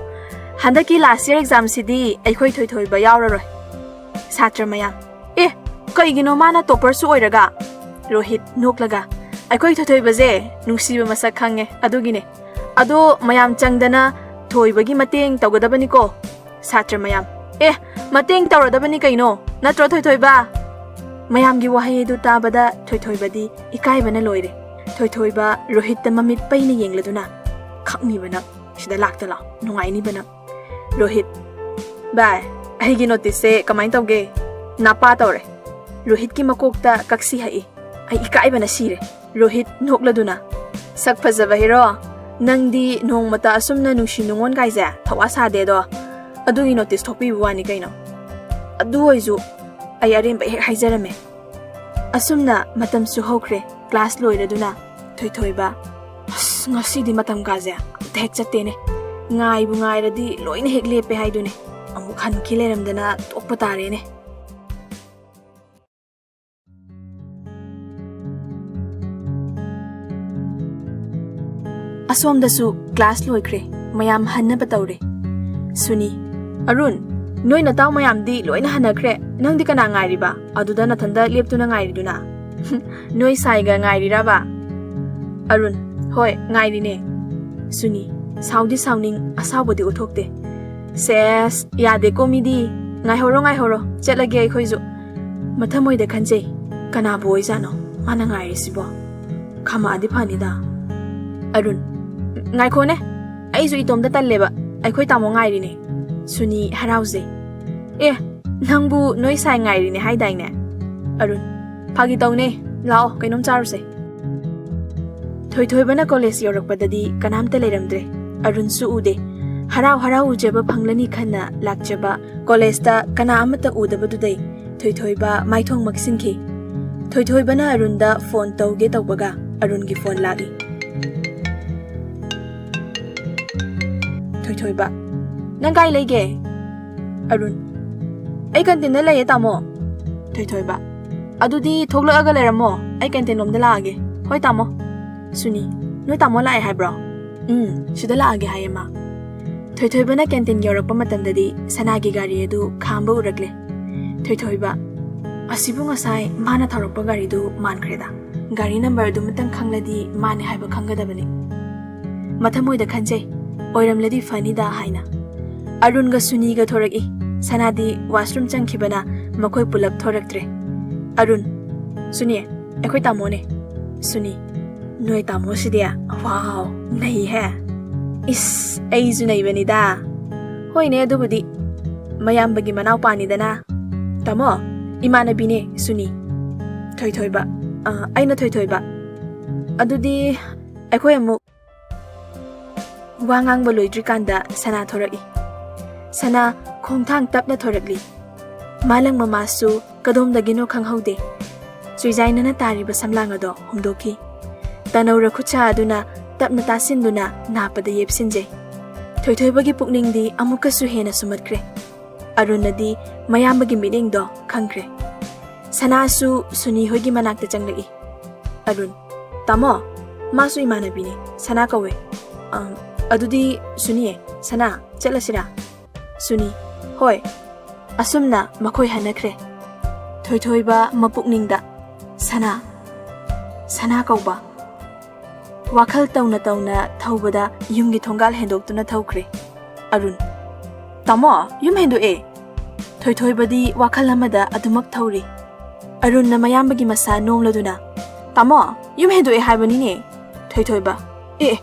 ꯍꯟꯗꯛꯀꯤ last year examꯁꯤꯗꯤ ꯑꯩꯈꯣꯏ ꯊꯣꯏꯊꯣꯏꯕ ꯌꯥꯎꯔꯔꯣꯏ꯫" ꯁꯥꯇ꯭ꯔ ꯃꯌꯥꯝ, "ꯑꯦ, ꯀꯩꯒꯤꯅꯣ ꯃꯥꯅ topperꯁꯨ ꯑꯣꯏꯔꯒ?" ꯔꯣꯍꯤꯠ ꯅꯣꯛꯂꯒ, "ꯑꯩꯈꯣꯏ ꯊꯣꯏꯊꯣꯏꯕꯁꯦ ꯅꯨꯡꯁꯤꯕ ꯃꯁꯛ ꯈꯪꯉꯦ, ꯑꯗꯨꯒꯤꯅꯦ꯫ ꯑꯗꯣ ꯃꯌꯥꯝ ꯆꯪꯗꯅ ꯊꯣꯏꯕꯒꯤ ꯃꯇꯦꯡ ꯇꯧꯒꯗꯕꯅꯤꯀꯣ꯫" ꯁꯥꯇ꯭ꯔ ꯃꯌꯥꯝ, "ꯑꯦ, ꯃꯇꯦꯡ ꯇꯧꯔꯗꯕꯅꯤ ꯀꯩꯅꯣ, ꯅꯠꯇ꯭ꯔꯣ ꯊꯣꯏꯊꯣꯏꯕ?" ꯃꯌꯥꯝꯒꯤ ꯋꯥꯍꯩ ꯑꯗꯨ ꯇꯥꯕꯗ ꯊꯣꯏꯊꯣꯏꯕꯗꯤ ꯏꯀꯥꯏꯕꯅ ꯂꯣꯏꯔꯦ꯫ ꯊꯣꯏꯊꯣꯏꯕ ꯔꯣꯍꯤꯠꯇ ꯃꯃꯤꯠ ꯄꯩꯅ ꯌꯦꯡꯂꯗꯨꯅ, "ꯈꯪꯅꯤꯕ ꯅꯪ, ꯁꯤꯗ ꯂꯥꯛꯇ ꯂꯥꯛꯑꯣ, ꯅꯨꯡꯉꯥꯏꯅꯤꯕ ꯅꯪ꯫" ꯔꯣꯍꯤꯠ, "ꯚꯥꯏ, ꯑꯩꯒꯤ noticeꯁꯦ ꯀꯃꯥꯏꯅ ꯇꯧꯒꯦ? ꯅꯥꯄꯥ ꯇꯧꯔꯦ꯫" ꯔꯣꯍꯤꯠꯀꯤ ꯃꯀꯣꯛꯇ ꯀꯛꯁꯤ ꯍꯛꯏ꯫ ꯑꯩ ꯏꯀꯥꯏꯕꯅ ꯁꯤꯔꯦ꯫ ꯔꯣꯍꯤꯠ ꯅꯣꯛꯂꯗꯨꯅ, "ꯁꯛ ꯐꯖꯕ ꯍꯦꯔꯣ, ꯅꯪꯗꯤ ꯅꯣꯡꯃꯇ ꯑꯁꯨꯝꯅ ꯅꯨꯡꯁꯤ ꯅꯨꯡꯉꯣꯟ ꯀꯥꯏꯁꯦ ꯊꯧꯋꯥ ꯁꯥꯗꯦꯗꯣ꯫ ꯑꯗꯨꯒꯤ notice ꯊꯣꯛꯄꯤꯕ ꯋꯥꯅꯤ ꯀꯩꯅꯣ꯫ ꯑꯗꯨ ꯑꯣꯏꯁꯨ ꯑꯩ ꯑꯔꯦꯝꯕ ꯍꯦꯛ ꯍꯥꯏꯖꯔꯝꯃꯦ꯫" ꯑꯁꯨꯝꯅ ꯃꯇꯝꯁꯨ ꯍꯧꯈ꯭ꯔꯦ꯫ Class ꯂꯣꯏꯔꯗꯨꯅ ꯊꯣꯏꯊꯣꯏꯕ, "ꯑꯁ, ꯉꯁꯤꯗꯤ ꯃꯇꯝ ꯀꯥꯁꯦ ꯑꯝꯇ ꯍꯦꯛ ꯆꯠꯇꯦꯅꯦ꯫ ꯉꯥꯏꯕꯨ ꯉꯥꯏꯔꯗꯤ ꯂꯣꯏꯅ ꯍꯦꯛ ꯂꯦꯞꯄꯦ ꯍꯥꯏꯗꯨꯅꯦ꯫ ꯑꯃꯨꯛ ꯍꯟꯈꯤ ꯂꯩꯔꯝꯗꯅ ꯇꯣꯛꯄ ꯇꯥꯔꯦꯅꯦ꯫" ꯑꯁꯣꯝꯗꯁꯨ ꯀ꯭ꯂꯥꯁ ꯂꯣꯏꯈ꯭ꯔꯦ꯫ ꯃꯌꯥꯝ ꯍꯟꯅꯕ ꯇꯧꯔꯦ꯫ ꯁꯨꯅꯤ, "ꯑꯔꯨꯟ, ꯅꯣꯏ ꯅꯇꯥꯎ ꯃꯌꯥꯝꯗꯤ ꯂꯣꯏꯅ ꯍꯟꯅꯈ꯭ꯔꯦ꯫ ꯅꯪꯗꯤ ꯀꯅꯥ ꯉꯥꯏꯔꯤꯕ? ꯑꯗꯨꯗ ꯅꯊꯟꯗ ꯂꯦꯞꯇꯨꯅ ꯉꯥꯏꯔꯤꯗꯨꯅ?" "ꯅꯣꯏ ꯁꯥꯏꯒ ꯉꯥꯏꯔꯤꯔꯕ?" ꯑꯔꯨꯟ, "ꯍꯣꯏ, ꯉꯥꯏꯔꯤꯅꯦ꯫" ꯁꯨꯅꯤ, ꯁꯥꯎꯗꯤ ꯁꯥꯎꯅꯤꯡ, ꯑꯁꯥꯎꯕꯗꯤ ꯎꯠꯊꯣꯛꯇꯦ꯫ "ꯁꯦꯁ, ꯌꯥꯗꯦꯀꯣ ꯃꯤꯗꯤ꯫ ꯉꯥꯏꯍꯧꯔꯣ, ꯉꯥꯏꯍꯧꯔꯣ, ꯆꯠꯂꯒꯦ ꯑꯩꯈꯣꯏꯁꯨ꯫" ꯃꯊꯃꯣꯏꯗ ꯈꯟꯖꯩ, "ꯀꯅꯥꯕꯨ ꯑꯣꯏꯖꯥꯠꯅꯣ ꯃꯥꯅ ꯉꯥꯏꯔꯤꯁꯤꯕꯣ? ꯈꯥꯝꯃꯛꯑꯗꯤ ꯐꯅꯤꯗ꯫" ꯑꯔꯨꯟ, "ꯉꯥꯏꯈꯣꯅꯦ, ꯑꯩꯁꯨ ꯏꯇꯣꯝꯇ ꯇꯜꯂꯦꯕ꯫ ꯑꯩꯈꯣꯏ ꯇꯥꯃꯣ ꯉꯥꯏꯔꯤꯅꯦ꯫" ꯁꯨꯅꯤ, ꯍꯔꯥꯎꯖꯩ꯫ "ꯑꯦ, ꯅꯪꯕꯨ ꯅꯣꯏ ꯁꯥꯏ ꯉꯥꯏꯔꯤꯅꯦ ꯍꯥꯏꯗꯥꯏꯅꯦ?" ꯑꯔꯨꯟ, "ꯐꯥꯒꯤ ꯇꯧꯅꯦ꯫ ꯂꯥꯛꯑꯣ, ꯀꯩꯅꯣꯝ ꯆꯥꯔꯨꯁꯦ꯫" ꯊꯣꯏꯊꯣꯏꯕꯅ ꯀꯣꯂꯦꯖ ꯌꯧꯔꯛꯄꯗꯗꯤ ꯀꯅꯥꯝꯇ ꯂꯩꯔꯝꯗ꯭ꯔꯦ꯫ ꯑꯔꯨꯟꯁꯨ ꯎꯗꯦ꯫ ꯍꯔꯥꯎ ꯍꯔꯥꯎ ꯎꯖꯕ ꯐꯪꯂꯅꯤ ꯈꯟꯅ ꯂꯥꯛꯆꯕ ꯀꯣꯂꯦꯖꯇ ꯀꯅꯥ ꯑꯃꯠꯇ ꯎꯗꯕꯗꯨꯗꯩ ꯊꯣꯏꯊꯣꯏꯕ ꯃꯥꯏꯊꯣꯡ ꯃꯛꯁꯤꯟꯈꯤ꯫ ꯊꯣꯏꯊꯣꯏꯕꯅ ꯑꯔꯨꯟꯗ ꯐꯣꯟ ꯇꯧꯒꯦ ꯇꯧꯕꯒ ꯑꯔꯨꯟꯒꯤ ꯐꯣꯟ ꯂꯥꯛꯏ꯫ ꯊꯣꯏꯊꯣꯏꯕ, "ꯅꯪ ꯀꯥꯏ ꯂꯩꯒꯦ?" ꯑꯔꯨꯟ, "ꯑꯩ ꯀꯦꯟꯇꯤꯟꯗ ꯂꯩꯌꯦ, ꯇꯥꯃꯣ꯫" ꯊꯣꯏꯊꯣꯏꯕ, "ꯑꯗꯨꯗꯤ ꯊꯣꯛꯂꯛꯑꯒ ꯂꯩꯔꯝꯃꯣ, ꯑꯩ ꯀꯦꯟꯇꯤꯟ ꯂꯣꯝꯗ ꯂꯥꯛꯑꯒꯦ꯫" "ꯍꯣꯏ, ꯇꯥꯃꯣ꯫" ꯁꯨꯅꯤ, "ꯅꯣꯏ ꯇꯥꯃꯣ ꯂꯥꯛꯑꯦ ꯍꯥꯏꯕ꯭ꯔꯣ?" "ꯎꯝ, ꯁꯤꯗ ꯂꯥꯛꯑꯒꯦ ꯍꯥꯏꯌꯦ ꯃꯥ꯫" ꯊꯣꯏꯊꯣꯏꯕꯅ ꯀꯦꯟꯇꯤꯟ ꯌꯧꯔꯛꯄ ꯃꯇꯝꯗꯗꯤ ꯁꯅꯥꯒꯤ ꯒꯥꯔꯤ ꯑꯗꯨ ꯈꯥꯝꯕ ꯎꯔꯛꯂꯦ꯫ ꯊꯣꯏꯊꯣꯏꯕ, "ꯑꯁꯤꯕꯨ ꯉꯁꯥꯏ ꯃꯥꯅ ꯊꯧꯔꯛꯄ ꯒꯥꯔꯤꯗꯨ ꯃꯥꯟꯈ꯭ꯔꯦꯗ꯫ ꯒꯥꯔꯤ ꯅꯝꯕꯔ ꯑꯗꯨꯃꯇꯪ ꯈꯪꯂꯗꯤ ꯃꯥꯅꯦ ꯍꯥꯏꯕ ꯈꯪꯒꯗꯕꯅꯤ꯫" ꯃꯊꯃꯣꯏꯗ ꯈꯟꯖꯩ, "ꯑꯣꯏꯔꯝꯂꯗꯤ ꯐꯅꯤꯗ" ꯍꯥꯏꯅ꯫ ꯑꯔꯨꯟꯒ ꯁꯨꯅꯤꯒ ꯊꯣꯔꯛꯏ꯫ ꯁꯅꯥꯗꯤ ꯋꯥꯁꯔꯨꯝ ꯆꯪꯈꯤꯕꯅ ꯃꯈꯣꯏ ꯄꯨꯂꯞ ꯊꯣꯔꯛꯇ꯭ꯔꯦ꯫ ꯑꯔꯨꯟ, "ꯁꯨꯅꯤ, ꯑꯩꯈꯣꯏ ꯇꯥꯃꯣꯅꯦ꯫" ꯁꯨꯅꯤ, "ꯅꯣꯏ ꯇꯥꯃꯣꯁꯤꯗꯤ, ꯋꯥꯎ, ꯅꯩꯍꯦ꯫" "ꯏꯁ, ꯑꯩꯁꯨ ꯅꯩꯕꯅꯤꯗ꯫" "ꯍꯣꯏꯅꯦ, ꯑꯗꯨꯕꯨꯗꯤ ꯃꯌꯥꯝꯕꯒꯤ ꯃꯅꯥꯎꯄꯥꯅꯤꯗꯅ꯫" "ꯇꯥꯃꯣ, ꯏꯃꯥꯟꯅꯕꯤꯅꯦ ꯁꯨꯅꯤ꯫" ꯊꯣꯏꯊꯣꯏꯕ, "ꯑ, ꯑꯩꯅ ꯊꯣꯏꯊꯣꯏꯕ꯫ ꯑꯗꯨꯗꯤ ꯑꯩꯈꯣꯏ ꯑꯃꯨꯛ" ꯋꯥ ꯉꯥꯡꯕ ꯂꯣꯏꯗ꯭ꯔꯤꯀꯥꯟꯗ ꯁꯅꯥ ꯊꯣꯔꯛꯏ꯫ ꯁꯅꯥ ꯈꯣꯡꯊꯥꯡ ꯇꯞꯅ ꯊꯣꯔꯛꯂꯤ꯫ ꯃꯥꯂꯪ ꯃꯃꯥꯁꯨ ꯀꯗꯣꯝꯗꯒꯤꯅꯣ ꯈꯪꯍꯧꯗꯦ꯫ ꯆꯨꯏꯖꯥꯏꯅꯅ ꯇꯥꯔꯤꯕ ꯁꯝꯂꯥꯡ ꯑꯗꯣ ꯍꯨꯝꯗꯣꯛꯈꯤ꯫ ꯇꯅꯧꯔ ꯈꯨꯠꯁꯥ ꯑꯗꯨꯅ ꯇꯞꯅ ꯇꯥꯁꯤꯟꯗꯨꯅ ꯅꯥꯞꯄꯗ ꯌꯦꯞꯁꯤꯟꯖꯩ꯫ ꯊꯣꯏꯊꯣꯏꯕꯒꯤ ꯄꯨꯛꯅꯤꯡꯗꯤ ꯑꯃꯨꯛꯀꯁꯨ ꯍꯦꯟꯅ ꯁꯨꯝꯍꯠꯈ꯭ꯔꯦ꯫ ꯑꯔꯨꯟꯅꯗꯤ ꯃꯌꯥꯝꯕꯒꯤ ꯃꯤꯠꯌꯦꯡꯗꯣ ꯈꯪꯈ꯭ꯔꯦ꯫ ꯁꯅꯥꯁꯨ ꯁꯨꯅꯤ ꯍꯣꯏꯒꯤ ꯃꯅꯥꯛꯇ ꯆꯪꯂꯛꯏ꯫ ꯑꯔꯨꯟ, "ꯇꯥꯃꯣ, ꯃꯥꯁꯨ ꯏꯃꯥꯟꯅꯕꯤꯅꯦ, ꯁꯅꯥ ꯀꯧꯋꯦ꯫ ꯑꯝ, ꯑꯗꯨꯗꯤ ꯁꯨꯅꯤꯌꯦ, ꯁꯅꯥ, ꯆꯠꯂꯁꯤꯔꯥ? ꯁꯨꯅꯤ, ꯍꯣꯏ꯫ ꯑꯁꯨꯝꯅ ꯃꯈꯣꯏ ꯍꯟꯅꯈ꯭ꯔꯦ꯫ ꯊꯣꯏꯊꯣꯏꯕ ꯃꯄꯨꯛꯅꯤꯡꯗ, "ꯁꯅꯥ, ꯁꯅꯥ ꯀꯧꯕ?" ꯋꯥꯈꯜ ꯇꯧꯅ ꯇꯧꯅ ꯊꯧꯕꯗ ꯌꯨꯝꯒꯤ ꯊꯣꯡꯒꯥꯜ ꯍꯦꯟꯗꯣꯛꯇꯨꯅ ꯊꯧꯈ꯭ꯔꯦ ꯑꯔꯨꯟ꯫ "ꯇꯥꯃꯣ, ꯌꯨꯝ ꯍꯦꯟꯗꯣꯛꯑꯦ!" ꯊꯣꯏꯊꯣꯏꯕꯗꯤ ꯋꯥꯈꯜ ꯑꯃꯗ ꯑꯗꯨꯃꯛ ꯊꯧꯔꯤ꯫ ꯑꯔꯨꯟꯅ ꯃꯌꯥꯝꯕꯒꯤ ꯃꯁꯥ ꯅꯣꯝꯂꯗꯨꯅ, "ꯇꯥꯃꯣ, ꯌꯨꯝ ꯍꯦꯟꯗꯣꯛꯑꯦ ꯍꯥꯏꯕꯅꯤꯅꯦ!" ꯊꯣꯏꯊꯣꯏꯕ, "ꯑꯦ,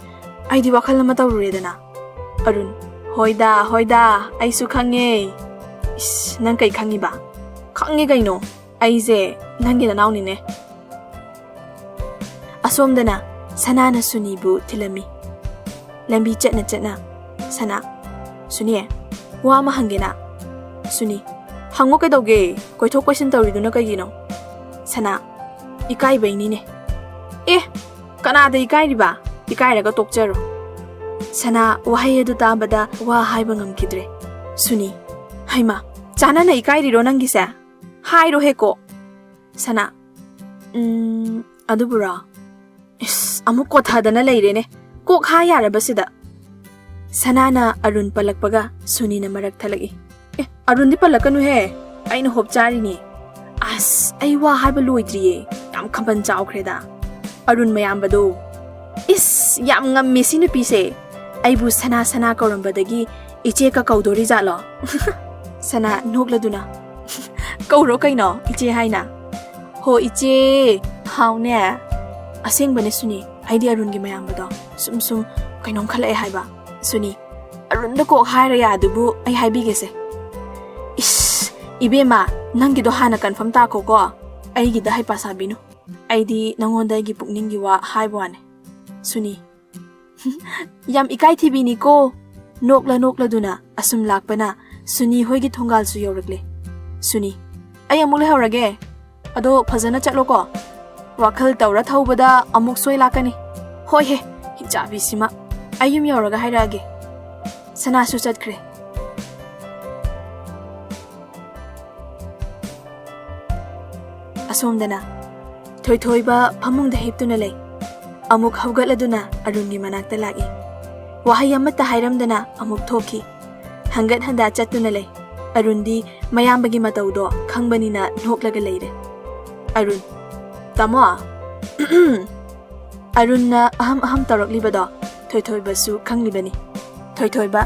ꯑꯩꯗꯤ ꯋꯥꯈꯜ ꯑꯃ ꯇꯧꯔꯨꯔꯦꯗꯅ!" ꯑꯔꯨꯟ, "ꯍꯣꯏꯗ, ꯍꯣꯏꯗ, ꯑꯩꯁꯨ ꯈꯪꯉꯦ꯫" "ꯏꯁ, ꯅꯪ ꯀꯩ ꯈꯪꯉꯤꯕ?" "ꯈꯪꯉꯤ ꯀꯩꯅꯣ, ꯑꯩꯁꯦ ꯅꯪꯒꯤ ꯅꯅꯥꯎꯅꯤꯅꯦ꯫" ꯑꯁꯣꯝꯗꯅ ꯁꯅꯥꯅ ꯁꯨꯅꯤꯕꯨ ꯊꯤꯜꯂꯝꯃꯤ꯫ ꯂꯝꯕꯤ ꯆꯠꯅ ꯆꯠꯅ ꯁꯅꯥ, "ꯁꯨꯅꯤ, ꯋꯥ ꯑꯃ ꯍꯪꯒꯦꯅ?" ꯁꯨꯅꯤ, "ꯍꯪꯉꯣ ꯀꯩꯗꯧꯒꯦ? ꯀꯣꯏꯊꯣꯛ ꯀꯣꯏꯁꯤꯟ ꯇꯧꯔꯤꯗꯨꯅ ꯀꯩꯒꯤꯅꯣ?" ꯁꯅꯥ, "ꯏꯀꯥꯏꯕꯩꯅꯤꯅꯦ꯫" "ꯑꯦ, ꯀꯅꯥꯗ ꯏꯀꯥꯏꯔꯤꯕ? ꯏꯀꯥꯏꯔꯒ ꯇꯣꯛꯆꯔꯣ꯫" ꯁꯅꯥ ꯋꯥꯍꯩ ꯑꯗꯨ ꯇꯥꯕꯗ ꯋꯥ ꯍꯥꯏꯕ ꯉꯝꯈꯤꯗ꯭ꯔꯦ꯫ ꯁꯨꯅꯤ, "ꯍꯩꯃꯥ, ꯆꯥꯅꯅ ꯏꯀꯥꯏꯔꯤꯔꯣ ꯅꯪꯒꯤꯁꯦ? ꯍꯥꯏꯔꯣ ꯍꯦꯛꯀꯣ꯫" ꯁꯅꯥ, "ꯎꯝ, ꯑꯗꯨꯕꯨꯔꯣ? ꯏꯁ, ꯑꯃꯨꯛ ꯀꯣꯊꯗꯅ ꯂꯩꯔꯦꯅꯦ꯫ ꯀꯣꯛ ꯍꯥꯏ ꯌꯥꯔꯕꯁꯤꯗ꯫" ꯁꯅꯥꯅ ꯑꯔꯨꯟ ꯄꯜꯂꯛꯄꯒ ꯁꯨꯅꯤꯅ ꯃꯔꯛ ꯊꯠꯂꯛꯏ꯫ "ꯑꯦ, ꯑꯔꯨꯟꯗꯤ ꯄꯜꯂꯛꯀꯅꯨꯍꯦ, ꯑꯩꯅ ꯍꯣꯞ ꯆꯥꯔꯤꯅꯦ꯫" "ꯑꯁ, ꯑꯩ ꯋꯥ ꯍꯥꯏꯕ ꯂꯣꯏꯗ꯭ꯔꯤꯌꯦ, ꯌꯥꯝ ꯈꯝꯕꯟ ꯆꯥꯎꯈ꯭ꯔꯦꯗ꯫" ꯑꯔꯨꯟ ꯃꯌꯥꯝꯕꯗꯣ, "ꯏꯁ, ꯌꯥꯝ ꯉꯝꯃꯦ ꯁꯤ ꯅꯨꯄꯤꯁꯦ꯫ ꯑꯩꯕꯨ ꯁꯅꯥ ꯁꯅꯥ ꯀꯧꯔꯝꯕꯗꯒꯤ ꯏꯆꯦ ꯀ ꯀꯧꯗꯣꯔꯤ ꯖꯥꯠꯂꯣ?" ꯁꯅꯥ ꯅꯣꯛꯂꯗꯨꯅ, "ꯀꯧꯔꯣ ꯀꯩꯅꯣ, ꯏꯆꯦ ꯍꯥꯏꯅ꯫" "ꯍꯣ ꯏꯆꯦ, ꯍꯥꯎꯅꯦ꯫" "ꯑꯁꯦꯡꯕꯅꯦ ꯁꯨꯅꯤ, ꯑꯩꯗꯤ ꯑꯔꯨꯟꯒꯤ ꯃꯌꯥꯝꯕꯗꯣ ꯁꯨꯝ ꯁꯨꯝ ꯀꯩꯅꯣꯝ ꯈꯜꯂꯛꯑꯦ ꯍꯥꯏꯕ꯫" ꯁꯨꯅꯤ, "ꯑꯔꯨꯟꯗ ꯀꯣꯛ ꯍꯥꯏꯔ ꯌꯥꯗꯨꯕꯨ ꯑꯩ ꯍꯥꯏꯕꯤꯒꯦꯁꯦ꯫" "ꯏꯁ, ꯏꯕꯦꯝꯃ, ꯅꯪꯒꯤꯗꯣ ꯍꯥꯟꯅ ꯀꯟꯐꯥꯔꯝ ꯇꯥꯈꯣꯀꯣ, ꯑꯩꯒꯤꯗ ꯍꯩꯄꯥ ꯁꯥꯕꯤꯅꯨ꯫ ꯑꯩꯗꯤ ꯅꯉꯣꯟꯗ ꯑꯩꯒꯤ ꯄꯨꯛꯅꯤꯡꯒꯤ ꯋꯥ ꯍꯥꯏꯕ ꯋꯥꯅꯦ꯫" ꯁꯨꯅꯤ, "ꯌꯥꯝ ꯏꯀꯥꯏ ꯊꯤꯕꯤꯅꯤꯀꯣ꯫" ꯅꯣꯛꯂ ꯅꯣꯛꯂꯗꯨꯅ ꯑꯁꯨꯝ ꯂꯥꯛꯄꯅ ꯁꯨꯅꯤ ꯍꯣꯏꯒꯤ ꯊꯣꯡꯒꯥꯜꯁꯨ ꯌꯧꯔꯛꯂꯦ꯫ ꯁꯨꯅꯤ, "ꯑꯩ ꯑꯃꯨꯛ ꯂꯩꯍꯧꯔꯒꯦ꯫ ꯑꯗꯣ ꯐꯖꯅ ꯆꯠꯂꯣꯀꯣ꯫ ꯋꯥꯈꯜ ꯇꯧꯔ ꯊꯧꯕꯗ ꯑꯃꯨꯛ ꯁꯣꯏ ꯂꯥꯛꯀꯅꯤ꯫" "ꯍꯣꯏꯍꯦ, ꯍꯤꯡꯆꯥꯕꯤꯁꯤꯃ꯫ ꯑꯩ ꯌꯨꯝ ꯌꯧꯔꯒ ꯍꯥꯏꯔꯛꯑꯒꯦ꯫" ꯁꯅꯥꯁꯨ ꯆꯠꯈ꯭ꯔꯦ꯫ ꯑꯁꯣꯝꯗꯅ ꯊꯣꯏꯊꯣꯏꯕ ꯐꯃꯨꯡꯗ ꯍꯤꯞꯇꯨꯅ ꯂꯩ꯫ ꯑꯃꯨꯛ ꯍꯧꯒꯠꯂꯗꯨꯅ ꯑꯔꯨꯟꯒꯤ ꯃꯅꯥꯛꯇ ꯂꯥꯛꯏ꯫ ꯋꯥꯍꯩ ꯑꯃꯠꯇ ꯍꯥꯏꯔꯝꯗꯅ ꯑꯃꯨꯛ ꯊꯣꯛꯈꯤ꯫ ꯍꯪꯒꯠ ꯍꯟꯗꯥ ꯆꯠꯇꯨꯅ ꯂꯩ꯫ ꯑꯔꯨꯟꯗꯤ ꯃꯌꯥꯝꯕꯒꯤ ꯃꯇꯧꯗꯣ ꯈꯪꯕꯅꯤꯅ ꯅꯣꯛꯂꯒ ꯂꯩꯔꯦ꯫ ꯑꯔꯨꯟ, "ꯇꯥꯃꯣ?" ꯑꯔꯨꯟꯅ ꯑꯍꯝ ꯑꯍꯝ ꯇꯧꯔꯛꯂꯤꯕꯗꯣ ꯊꯣꯏꯊꯣꯏꯕꯁꯨ ꯈꯪꯂꯤꯕꯅꯤ꯫ "ꯊꯣꯏꯊꯣꯏꯕ,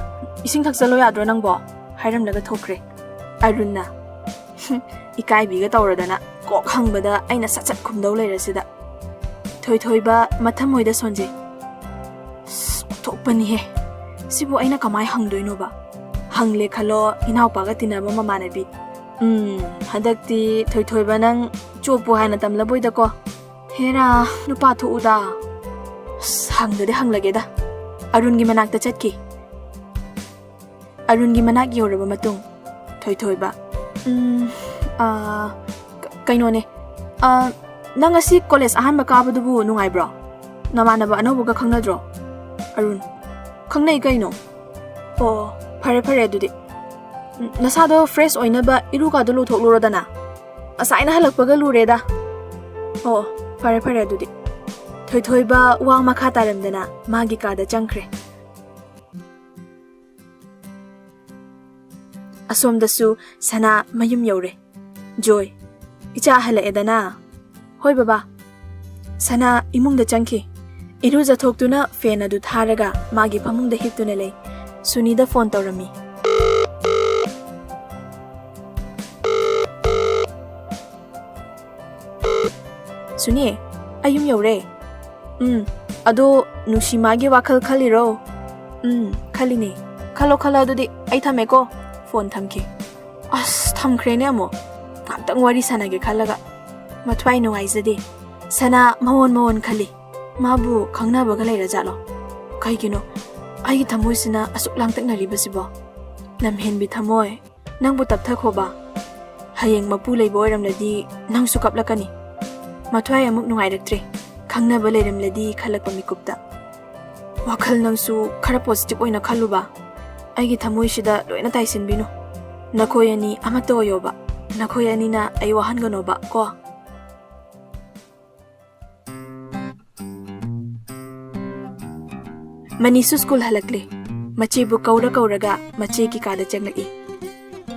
ꯏꯁꯤꯡ ꯊꯛꯆꯜꯂꯣ ꯌꯥꯗ꯭ꯔꯣ ꯅꯪꯕꯣ?" ꯍꯥꯏꯔꯝꯂꯒ ꯊꯣꯛꯈ꯭ꯔꯦ꯫ ꯑꯔꯨꯟꯅ, "ꯏꯀꯥꯏꯕꯤꯒ ꯇꯧꯔꯗꯅ ꯀꯣꯛ ꯍꯪꯕꯗ ꯑꯩꯅ ꯁꯠ ꯁꯠ ꯈꯨꯝꯗꯧ ꯂꯩꯔꯁꯤꯗ꯫" ꯊꯣꯏꯊꯣꯏꯕ ꯃꯊꯃꯣꯏꯗ ꯁꯣꯟꯖꯩ꯫ "ꯑꯁ, ꯑꯣꯟꯊꯣꯛꯄꯅꯤꯍꯦ꯫ ꯁꯤꯕꯨ ꯑꯩꯅ ꯀꯃꯥꯏ ꯍꯪꯗꯣꯏꯅꯣꯕ? ꯍꯪꯂꯦ ꯈꯜꯂꯣ, ꯏꯅꯥꯎꯄꯥꯒ ꯇꯤꯟꯅꯕ ꯃꯃꯥꯟꯅꯕꯤ꯫ ꯎꯝ, ꯍꯟꯗꯛꯇꯤ ꯊꯣꯏꯊꯣꯏꯕ ꯅꯪ ꯆꯣꯞꯄꯨ ꯍꯥꯏꯅ ꯇꯝꯂꯕꯣꯏꯗꯀꯣ꯫ ꯍꯦꯔꯥ, ꯅꯨꯄꯥ ꯊꯣꯛꯎꯗ꯫" ꯑꯁ, ꯍꯪꯗꯗꯤ ꯍꯪꯂꯒꯦꯗ꯫ ꯑꯔꯨꯟꯒꯤ ꯃꯅꯥꯛꯇ ꯆꯠꯈꯤ꯫ ꯑꯔꯨꯟꯒꯤ ꯃꯅꯥꯛ ꯌꯧꯔꯕ ꯃꯇꯨꯡ, ꯊꯣꯏꯊꯣꯏꯕ, "ꯎꯝ, ꯑꯥ, ꯀ-, ꯀꯩꯅꯣꯅꯦ, ꯑꯥ, ꯅꯪ ꯉꯁꯤ ꯀꯣꯂꯦꯖ ꯑꯍꯥꯟꯕ ꯀꯥꯕꯗꯨꯕꯨ ꯅꯨꯡꯉꯥꯏꯕ꯭ꯔꯣ? ꯅꯃꯥꯟꯅꯕ ꯑꯅꯧꯕꯒ ꯈꯪꯅꯗ꯭ꯔꯣ?" ꯑꯔꯨꯟ, "ꯈꯪꯅꯩ ꯀꯩꯅꯣ꯫" "ꯑꯣ, ꯐꯔꯦ ꯐꯔꯦ ꯑꯗꯨꯗꯤ꯫ ꯎꯝ, ꯅꯁꯥꯗꯣ ꯐ꯭ꯔꯦꯁ ꯑꯣꯏꯅꯕ ꯏꯔꯨꯒꯗꯣ ꯂꯨꯊꯣꯛꯂꯨꯔꯣꯗꯅ꯫ ꯉꯁꯥꯏꯅ ꯍꯜꯂꯛꯄꯒ ꯂꯨꯔꯦꯗ꯫" "ꯑꯣ, ꯐꯔꯦ ꯐꯔꯦ ꯑꯗꯨꯗꯤ꯫" ꯊꯣꯏꯊꯣꯏꯕ ꯋꯥ ꯃꯈꯥ ꯇꯥꯔꯝꯗꯅ ꯃꯥꯒꯤ ꯀꯥꯗ ꯆꯪꯈ꯭ꯔꯦ꯫ ꯑꯁꯣꯝꯗꯁꯨ ꯁꯅꯥ ꯃꯌꯨꯝ ꯌꯧꯔꯦ꯫ "ꯖꯣꯏ, ꯏꯆꯥ ꯍꯜꯂꯛꯑꯦꯗꯅ?" "ꯍꯣꯏ ꯕꯕꯥ꯫" ꯁꯅꯥ ꯏꯃꯨꯡꯗ ꯆꯪꯈꯤ꯫ ꯏꯔꯨꯖꯊꯣꯛꯇꯨꯅ ꯐꯦꯟ ꯑꯗꯨ ꯊꯥꯔꯒ ꯃꯥꯒꯤ ꯐꯃꯨꯡꯗ ꯍꯤꯞꯇꯨꯅ ꯂꯩ꯫ ꯁꯨꯅꯤꯗ ꯐꯣꯟ ꯇꯧꯔꯝꯃꯤ꯫ "ꯁꯨꯅꯤ, ꯑꯩ ꯌꯨꯝ ꯌꯧꯔꯦ꯫" "ꯎꯝ, ꯑꯗꯣ ꯅꯨꯡꯁꯤꯃꯥꯒꯤ ꯋꯥꯈꯜ ꯈꯜꯂꯤꯔꯣ?" "ꯎꯝ, ꯈꯜꯂꯤꯅꯦ꯫" "ꯈꯜꯂꯣ ꯈꯜꯂꯣ, ꯑꯗꯨꯗꯤ ꯑꯩ ꯊꯝꯃꯦꯀꯣ꯫" ꯐꯣꯟ ꯊꯝꯈꯤ꯫ ꯑꯁ, ꯊꯝꯈ꯭ꯔꯦꯅꯦ ꯑꯃꯨꯛ꯫ ꯉꯥꯛꯇꯪ ꯋꯥꯔꯤ ꯁꯥꯟꯅꯒꯦ ꯈꯜꯂꯒ꯫ ꯃꯊ꯭ꯋꯥꯏ ꯅꯨꯡꯉꯥꯏꯖꯗꯦ꯫ ꯁꯅꯥ ꯃꯑꯣꯟ ꯃꯑꯣꯟ ꯈꯜꯂꯤ꯫ ꯃꯥꯕꯨ ꯈꯪꯅꯕꯒ ꯂꯩꯔꯖꯥꯠꯂꯣ? ꯀꯩꯒꯤꯅꯣ ꯑꯩꯒꯤ ꯊꯃꯣꯏꯁꯤꯅ ꯑꯁꯨꯛ ꯂꯥꯡꯇꯛꯅꯔꯤꯕꯁꯤꯕꯣ? ꯂꯝꯍꯦꯟꯕꯤ ꯊꯃꯣꯏ, ꯅꯪꯕꯨ ꯇꯞꯊꯈꯣꯕ꯫ ꯍꯌꯦꯡ ꯃꯄꯨ ꯂꯩꯕ ꯑꯣꯏꯔꯝꯂꯗꯤ ꯅꯪꯁꯨ ꯀꯞꯂꯛꯀꯅꯤ꯫ ꯃꯊ꯭ꯋꯥꯏ ꯑꯃꯨꯛ ꯅꯨꯡꯉꯥꯏꯔꯛꯇ꯭ꯔꯦ, ꯈꯪꯅꯕ ꯂꯩꯔꯝꯂꯗꯤ ꯈꯜꯂꯛꯄ ꯃꯤꯀꯨꯞꯇ꯫ ꯋꯥꯈꯜ ꯅꯪꯁꯨ ꯈꯔ ꯄꯣꯖꯤꯇꯤꯚ ꯑꯣꯏꯅ ꯈꯜꯂꯨꯕ꯫ ꯑꯩꯒꯤ ꯊꯃꯣꯏꯁꯤꯗ ꯂꯣꯏꯅ ꯇꯥꯏꯁꯤꯟꯕꯤꯅꯨ꯫ ꯅꯈꯣꯏ ꯑꯅꯤ ꯑꯃꯠꯇ ꯑꯣꯏꯌꯣꯕ꯫ ꯅꯈꯣꯏ ꯑꯅꯤꯅ ꯑꯩ ꯋꯥꯍꯟꯒꯅꯣꯕ ꯀꯣ꯫ ꯃꯅꯤꯁꯨ ꯁ꯭ꯀꯨꯜ ꯍꯜꯂꯛꯂꯦ꯫ ꯃꯆꯦꯕꯨ ꯀꯧꯔ ꯀꯧꯔꯒ ꯃꯆꯦꯒꯤ ꯀꯥꯗ ꯆꯪꯂꯛꯏ꯫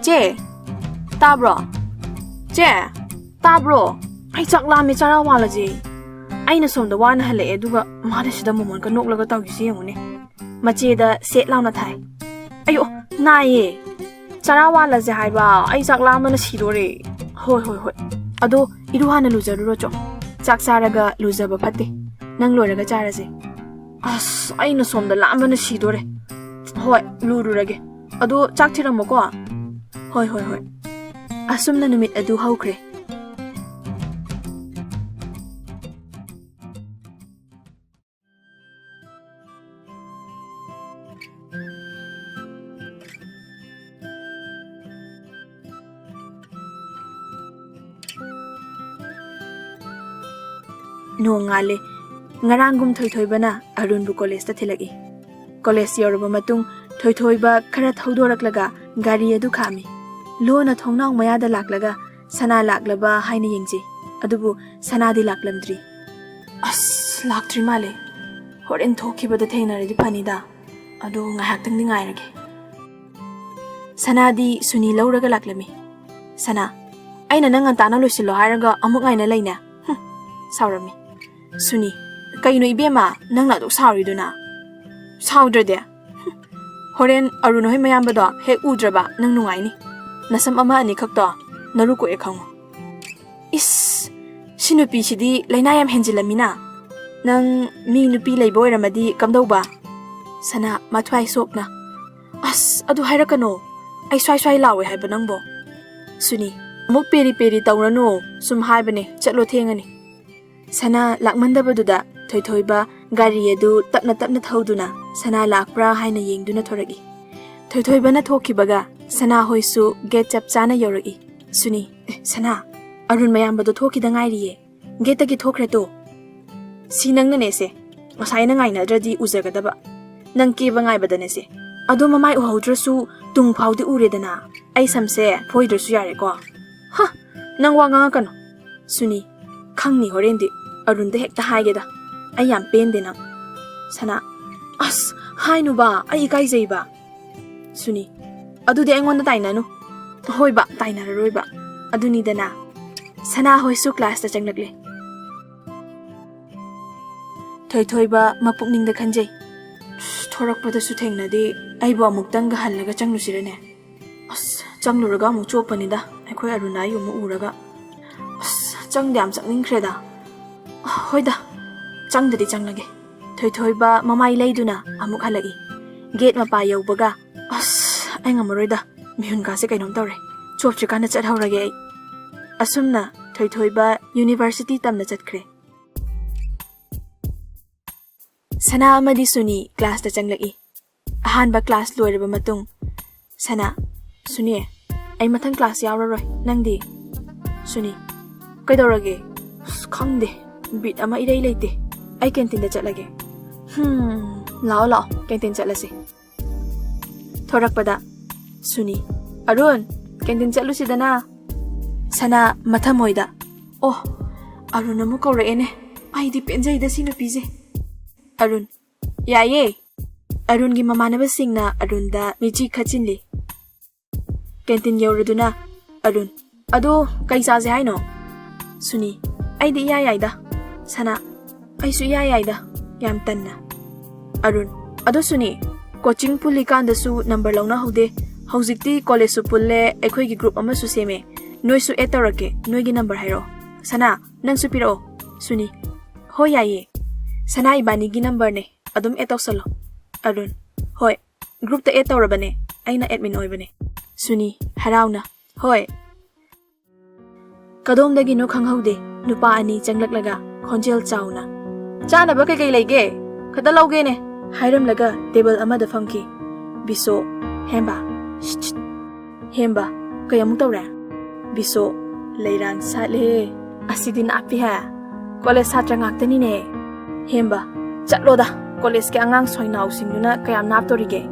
"ꯆꯦ, ꯇꯥꯕ꯭ꯔꯣ? ꯆꯦ, ꯇꯥꯕ꯭ꯔꯣ? ꯑꯩ ꯆꯥꯛ ꯂꯥꯝꯃꯦ, ꯆꯔꯥ ꯋꯥꯜꯂꯁꯦ꯫ ꯑꯩꯅ ꯁꯣꯝꯗ ꯋꯥꯅ ꯍꯜꯂꯛꯑꯦ, ꯑꯗꯨꯒ ꯃꯥꯅ ꯁꯤꯗ ꯃꯣꯃꯣꯟꯒ ꯅꯣꯛꯂꯒ ꯇꯧꯔꯤꯁꯦ ꯌꯦꯡꯉꯨꯅꯦ꯫" ꯃꯆꯦꯗ ꯁꯦꯠ ꯂꯥꯎꯅ ꯊꯥꯏ꯫ "ꯑꯌꯣ, ꯅꯥꯏꯌꯦ꯫ ꯆꯔꯥ ꯋꯥꯜꯂꯁꯦ ꯍꯥꯏꯕ, ꯑꯩ ꯆꯥꯛ ꯂꯥꯝꯕꯅ ꯁꯤꯗꯣꯔꯦ꯫" "ꯍꯣꯏ, ꯍꯣꯏ, ꯍꯣꯏ꯫ ꯑꯗꯣ ꯏꯔꯨ ꯍꯥꯟꯅ ꯂꯨꯖꯔꯨꯔꯣ ꯆꯣ꯫ ꯆꯥꯛ ꯆꯥꯔꯒ ꯂꯨꯖꯕ ꯐꯠꯇꯦ꯫ ꯅꯪ ꯂꯣꯏꯔꯒ ꯆꯥꯔꯁꯦ꯫" "ꯑꯁ, ꯑꯩꯅ ꯁꯣꯝꯗ ꯂꯥꯝꯕꯅ ꯁꯤꯗꯣꯔꯦ꯫ ꯍꯣꯏ, ꯂꯨꯔꯨꯔꯒꯦ꯫ ꯑꯗꯣ ꯆꯥꯛ ꯊꯤꯔꯝꯃꯣꯀꯣ꯫" "ꯍꯣꯏ, ꯍꯣꯏ, ꯍꯣꯏ꯫" ꯑꯁꯨꯝꯅ ꯅꯨꯃꯤꯠ ꯑꯗꯨ ꯍꯧꯈ꯭ꯔꯦ꯫ ꯅꯣꯡꯉꯥꯜꯂꯦ꯫ ꯉꯔꯥꯡꯒꯨꯝ ꯊꯣꯏꯊꯣꯏꯕꯅ ꯑꯔꯨꯟꯕꯨ ꯀꯣꯂꯦꯖꯇ ꯊꯤꯜꯂꯛꯏ꯫ ꯀꯣꯂꯦꯖ ꯌꯧꯔꯕ ꯃꯇꯨꯡ ꯊꯣꯏꯊꯣꯏꯕ ꯈꯔ ꯊꯧꯗꯣꯔꯛꯂꯒ ꯒꯥꯔꯤ ꯑꯗꯨ ꯈꯥꯝꯃꯤ꯫ ꯂꯣꯟꯅ ꯊꯣꯡꯅꯥꯎ ꯃꯌꯥꯗ ꯂꯥꯛꯂꯒ ꯁꯅꯥ ꯂꯥꯛꯂꯕ ꯍꯥꯏꯅ ꯌꯦꯡꯖꯩ꯫ ꯑꯗꯨꯕꯨ ꯁꯅꯥꯗꯤ ꯂꯥꯛꯂꯝꯗ꯭ꯔꯤ꯫ "ꯑꯁ, ꯂꯥꯛꯇ꯭ꯔꯤ ꯃꯥꯜꯂꯦ꯫ ꯍꯣꯔꯦꯟ ꯊꯣꯛꯈꯤꯕꯗ ꯊꯦꯡꯅꯔꯗꯤ ꯐꯅꯤꯗ꯫ ꯑꯗꯨ ꯉꯥꯏꯍꯥꯛꯇꯪꯗꯤ ꯉꯥꯏꯔꯒꯦ꯫" ꯁꯅꯥꯗꯤ ꯁꯨꯅꯤ ꯂꯧꯔꯒ ꯂꯥꯛꯂꯝꯃꯤ꯫ "ꯁꯅꯥ, ꯑꯩꯅ ꯅꯪ ꯉꯟꯇꯥꯅ ꯂꯣꯏꯁꯤꯜꯂꯣ ꯍꯥꯏꯔꯒ ꯑꯃꯨꯛ ꯉꯥꯏꯅ ꯂꯩꯅꯦ꯫ ꯍꯨꯝ," ꯁꯥꯎꯔꯝꯃꯤ꯫ ꯁꯨꯅꯤ, "ꯀꯩꯅꯣ ꯏꯕꯦꯝꯃ, ꯅꯪꯅ ꯑꯗꯨꯛ ꯁꯥꯎꯔꯤꯗꯨꯅ?" "ꯁꯥꯎꯗ꯭ꯔꯗꯤ? ꯍꯨꯝ, ꯍꯣꯔꯦꯟ ꯑꯔꯨꯟ ꯍꯣꯏ ꯃꯌꯥꯝꯕꯗꯣ ꯍꯦꯛ ꯎꯗ꯭ꯔꯕ ꯅꯪ ꯅꯨꯡꯉꯥꯏꯅꯤ꯫ ꯅꯁꯝ ꯑꯃ ꯑꯅꯤꯈꯛꯇꯣ ꯅꯔꯨ ꯀꯣꯛꯑꯦ ꯈꯪꯉꯨ꯫" "ꯏꯁ, ꯁꯤ ꯅꯨꯄꯤꯁꯤꯗꯤ ꯂꯥꯏꯅꯥ ꯌꯥꯝ ꯍꯦꯟꯖꯤꯜꯂꯝꯃꯤꯅ꯫ ꯅꯪ ꯃꯤ ꯅꯨꯄꯤ ꯂꯩꯕ ꯑꯣꯏꯔꯝꯃꯗꯤ ꯀꯝꯗꯧꯕ?" ꯁꯅꯥ, ꯃꯊ꯭ꯋꯥꯏ ꯁꯣꯛꯅ, "ꯑꯁ, ꯑꯗꯨ ꯍꯥꯏꯔꯛꯀꯅꯣ꯫ ꯑꯩ ꯁ꯭ꯋꯥꯏ ꯁ꯭ꯋꯥꯏ ꯂꯥꯎꯋꯦ ꯍꯥꯏꯕ ꯅꯪꯕꯣ꯫" ꯁꯨꯅꯤ, "ꯑꯃꯨꯛ ꯄꯦꯔꯤ ꯄꯦꯔꯤ ꯇꯧꯔꯅꯨ, ꯁꯨꯝ ꯍꯥꯏꯕꯅꯦ, ꯆꯠꯂꯣ, ꯊꯦꯡꯉꯅꯤ꯫" ꯁꯅꯥ ꯂꯥꯛꯃꯟꯗꯕꯗꯨꯗ ꯊꯣꯏꯊꯣꯏꯕ ꯒꯥꯔꯤ ꯑꯗꯨ ꯇꯞꯅ ꯇꯞꯅ ꯊꯧꯗꯨꯅ ꯁꯅꯥ ꯂꯥꯛꯄ꯭ꯔꯥ ꯍꯥꯏꯅ ꯌꯦꯡꯗꯨꯅ ꯊꯣꯔꯛꯏ꯫ ꯊꯣꯏꯊꯣꯏꯕꯅ ꯊꯣꯛꯈꯤꯕꯒ ꯁꯅꯥ ꯍꯣꯏꯁꯨ ꯒꯦꯠ ꯆꯞ ꯆꯥꯅ ꯌꯧꯔꯛꯏ꯫ ꯁꯨꯅꯤ, "ꯑꯦ, ꯁꯅꯥ, ꯑꯔꯨꯟ ꯃꯌꯥꯝꯕꯗꯣ ꯊꯣꯛꯈꯤꯗ ꯉꯥꯏꯔꯤꯌꯦ꯫ ꯒꯦꯠꯇꯒꯤ ꯊꯣꯛꯈ꯭ꯔꯦ ꯇꯣ꯫ ꯁꯤ ꯅꯪꯅꯅꯦꯁꯦ꯫ ꯉꯁꯥꯏꯅ ꯉꯥꯏꯅꯗ꯭ꯔꯗꯤ ꯎꯖꯒꯗꯕ꯫ ꯅꯪ ꯀꯦꯕ ꯉꯥꯏꯕꯗꯅꯦꯁꯦ꯫ ꯑꯗꯣ ꯃꯃꯥꯏ ꯎꯍꯧꯗ꯭ꯔꯁꯨ ꯇꯨꯡ ꯐꯥꯎꯗꯤ ꯎꯔꯦꯗꯅ꯫ ꯑꯩ ꯁꯝꯁꯦ ꯐꯣꯏꯗ꯭ꯔꯁꯨ ꯌꯥꯔꯦꯀꯣ꯫" "ꯍ! ꯅꯪ ꯋꯥ ꯉꯥꯡꯉꯛꯀꯅꯨ꯫" ꯁꯨꯅꯤ, "ꯈꯪꯅꯤ ꯍꯣꯔꯦꯟꯗꯤ꯫ ꯑꯔꯨꯟꯗ ꯍꯦꯛꯇ ꯍꯥꯏꯒꯦꯗ꯫ ꯑꯩ ꯌꯥꯝ ꯄꯦꯟꯗꯦ ꯅꯪ꯫" ꯁꯅꯥ, ꯑꯁ, ꯍꯥꯏꯅꯨꯕ, ꯑꯩ ꯏꯀꯥꯏꯖꯩꯕ꯫ ꯁꯨꯅꯤ, ꯑꯗꯨꯗꯤ ꯑꯩꯉꯣꯟꯗ ꯇꯥꯏꯅꯅꯨ꯫ ꯍꯣꯏꯕ, ꯇꯥꯏꯅꯔꯔꯣꯏꯕ꯫ ꯑꯗꯨꯅꯤꯗꯅ꯫ ꯁꯅꯥ ꯍꯣꯏꯁꯨ ꯀ꯭ꯂꯥꯁꯇ ꯆꯪꯂꯛꯂꯦ꯫ ꯊꯣꯏꯊꯣꯏꯕ ꯃꯄꯨꯛꯅꯤꯡꯗ ꯈꯟꯖꯩ, "ꯑꯁ, ꯊꯣꯔꯛꯄꯗꯁꯨ ꯊꯦꯡꯅꯗꯦ, ꯑꯩꯕꯨ ꯑꯃꯨꯛꯇꯪꯒ ꯍꯜꯂꯒ ꯆꯪꯂꯨꯁꯤꯔꯅꯦ?" ꯑꯁ, ꯆꯪꯂꯨꯔꯒ ꯑꯃꯨꯛ ꯆꯣꯞꯄꯅꯤꯗ, ꯑꯩꯈꯣꯏ ꯑꯔꯨꯅꯥ ꯑꯩ ꯑꯃꯨꯛ ꯎꯔꯒ꯫ ꯑꯁ, ꯆꯪꯗꯤ ꯌꯥꯝ ꯆꯪꯅꯤꯡꯈ꯭ꯔꯦꯗ꯫ ꯍꯣꯏꯗ, ꯆꯪꯗꯗꯤ ꯆꯪꯂꯒꯦ꯫ ꯊꯣꯏꯊꯣꯏꯕ ꯃꯃꯥꯏ ꯂꯩꯗꯨꯅ ꯑꯃꯨꯛ ꯍꯜꯂꯛꯏ꯫ ꯒꯦꯠ ꯃꯄꯥ ꯌꯧꯕꯒ, "ꯑꯁ, ꯑꯩ ꯉꯝꯃꯔꯣꯏꯗ, ꯃꯤꯍꯨꯟꯒꯥꯁꯦ ꯀꯩꯅꯣꯝ ꯇꯧꯔꯦ꯫ ꯆꯣꯞꯇ꯭ꯔꯤꯀꯥꯟꯗ ꯆꯠꯍꯧꯔꯒꯦ ꯑꯩ"꯫ ꯑꯁꯨꯝꯅ ꯊꯣꯏꯊꯣꯏꯕ ꯌꯨꯅꯤꯚꯔꯁꯤꯇꯤ ꯇꯝꯅ ꯆꯠꯈ꯭ꯔꯦ꯫ ꯁꯅꯥ ꯑꯃꯗꯤ ꯁꯨꯅꯤ ꯀ꯭ꯂꯥꯁꯇ ꯆꯪꯂꯛꯏ꯫ ꯑꯍꯥꯟꯕ ꯀ꯭ꯂꯥꯁ ꯂꯣꯏꯔꯕ ꯃꯇꯨꯡ, ꯁꯅꯥ, "ꯁꯨꯅꯤ, ꯑꯩ ꯃꯊꯪ ꯀ꯭ꯂꯥꯁ ꯌꯥꯎꯔꯔꯣꯏ, ꯅꯪꯗꯤ?" ꯁꯨꯅꯤ, "ꯀꯩꯗꯧꯔꯒꯦ?" "ꯑꯁ, ꯈꯪꯗꯦ, ꯕꯤꯠ ꯑꯃ ꯏꯔꯩ ꯂꯩꯇꯦ꯫ ꯑꯩ ꯀꯦꯟꯇꯤꯟꯗ ꯆꯠꯂꯒꯦ"꯫ "ꯍꯝ, ꯂꯥꯛꯑꯣ, ꯂꯥꯛꯑꯣ, ꯀꯦꯟꯇꯤꯟ ꯆꯠꯂꯁꯤ"꯫ ꯊꯣꯔꯛꯄꯗ, ꯁꯨꯅꯤ, "ꯑꯔꯨꯟ, ꯀꯦꯟꯇꯤꯟ ꯆꯠꯂꯨꯁꯤꯗꯅ"꯫ ꯁꯅꯥ ꯃꯊꯃꯣꯏꯗ, "ꯑꯣ, ꯑꯔꯨꯟ ꯑꯃꯨꯛ ꯀꯧꯔꯛꯑꯦꯅꯦ꯫ ꯑꯩꯗꯤ ꯄꯦꯟꯖꯩꯗ ꯁꯤ ꯅꯨꯄꯤꯁꯦ"꯫ ꯑꯔꯨꯟ, "ꯌꯥꯏꯌꯦ"꯫ ꯑꯔꯨꯟꯒꯤ ꯃꯃꯥꯟꯅꯕꯁꯤꯡꯅ ꯑꯔꯨꯟꯗ ꯃꯤꯠꯆꯤ ꯈꯠꯆꯤꯜꯂꯤ꯫ ꯀꯦꯟꯇꯤꯟ ꯌꯧꯔꯗꯨꯅ, ꯑꯔꯨꯟ, "ꯑꯗꯣ ꯀꯩ ꯆꯥꯁꯦ ꯍꯥꯏꯅꯣ?" ꯁꯨꯅꯤ, "ꯑꯩꯗꯤ ꯏꯌꯥ ꯌꯥꯏꯗ"꯫ ꯁꯅꯥ, "ꯑꯩꯁꯨ ꯏꯌꯥ ꯌꯥꯏꯗ"꯫ ꯌꯥꯝ ꯇꯟꯅ꯫ ꯑꯔꯨꯟ, "ꯑꯗꯣ ꯁꯨꯅꯤ, ꯀꯣꯆꯤꯡ ꯄꯨꯜꯂꯤꯀꯥꯟꯗꯁꯨ ꯅꯝꯕꯔ ꯂꯧꯅꯍꯧꯗꯦ꯫ ꯍꯧꯖꯤꯛꯇꯤ ꯀꯣꯂꯦꯖꯁꯨ ꯄꯨꯜꯂꯦ, ꯑꯩꯈꯣꯏꯒꯤ ꯒ꯭ꯔꯨꯞ ꯑꯃꯁꯨ ꯁꯦꯝꯃꯦ꯫ ꯅꯣꯏꯁꯨ ꯑꯦꯗ ꯇꯧꯔꯛꯀꯦ, ꯅꯣꯏꯒꯤ ꯅꯝꯕꯔ ꯍꯥꯏꯔꯛꯑꯣ꯫ ꯁꯅꯥ, ꯅꯪꯁꯨ ꯄꯤꯔꯛꯑꯣ"꯫ ꯁꯨꯅꯤ, "ꯍꯣꯏ, ꯌꯥꯏꯌꯦ꯫ ꯁꯅꯥ ꯏꯕꯥꯅꯤꯒꯤ ꯅꯝꯕꯔꯅꯦ, ꯑꯗꯨꯝ ꯑꯦꯗ ꯇꯧꯁꯜꯂꯣ"꯫ ꯑꯔꯨꯟ, "ꯍꯣꯏ, ꯒ꯭ꯔꯨꯞꯇ ꯑꯦꯗ ꯇꯧꯔꯕꯅꯦ, ꯑꯩꯅ ꯑꯦꯗꯃꯤꯟ ꯑꯣꯏꯕꯅꯦ"꯫ ꯁꯨꯅꯤ, ꯍꯔꯥꯎꯅ, "ꯍꯣꯏ"꯫ ꯀꯗꯣꯝꯗꯒꯤꯅꯣ ꯈꯪꯍꯧꯗꯦ, ꯅꯨꯄꯥ ꯑꯅꯤ ꯆꯪꯂꯛꯂꯒ ꯈꯣꯟꯖꯦꯜ ꯆꯥꯎꯅ, "ꯆꯥꯅꯕ ꯀꯩꯀꯩ ꯂꯩꯒꯦ? ꯈꯇ ꯂꯧꯒꯦꯅꯦ"꯫ ꯍꯥꯏꯔꯝꯂꯒ ꯇꯦꯕꯜ ꯑꯃꯗ ꯐꯝꯈꯤ꯫ ꯕꯤꯁꯣ, "ꯍꯦꯝꯕ"꯫ "ꯁꯤꯠ, ꯁꯤꯠ"꯫ ꯍꯦꯝꯕ, "ꯀꯩ ꯑꯃꯨꯛ ꯇꯧꯔꯦ?" ꯕꯤꯁꯣ, "ꯂꯩꯔꯥꯡ ꯁꯥꯠꯂꯦ꯫ ꯑꯁꯤꯗꯤ ꯅꯥꯞꯄꯤꯍꯦ꯫ ꯀꯣꯂꯦꯖ ꯁꯥꯇ꯭ꯔ ꯉꯥꯛꯇꯅꯤꯅꯦ"꯫ ꯍꯦꯝꯕ, "ꯆꯠꯂꯣꯗ, ꯀꯣꯂꯦꯖꯀꯤ ꯑꯉꯥꯡ ꯁꯣꯏꯅꯥꯎꯁꯤꯡꯗꯨꯅ ꯀꯌꯥꯝ ꯅꯥꯞꯇꯣꯔꯤꯒꯦ?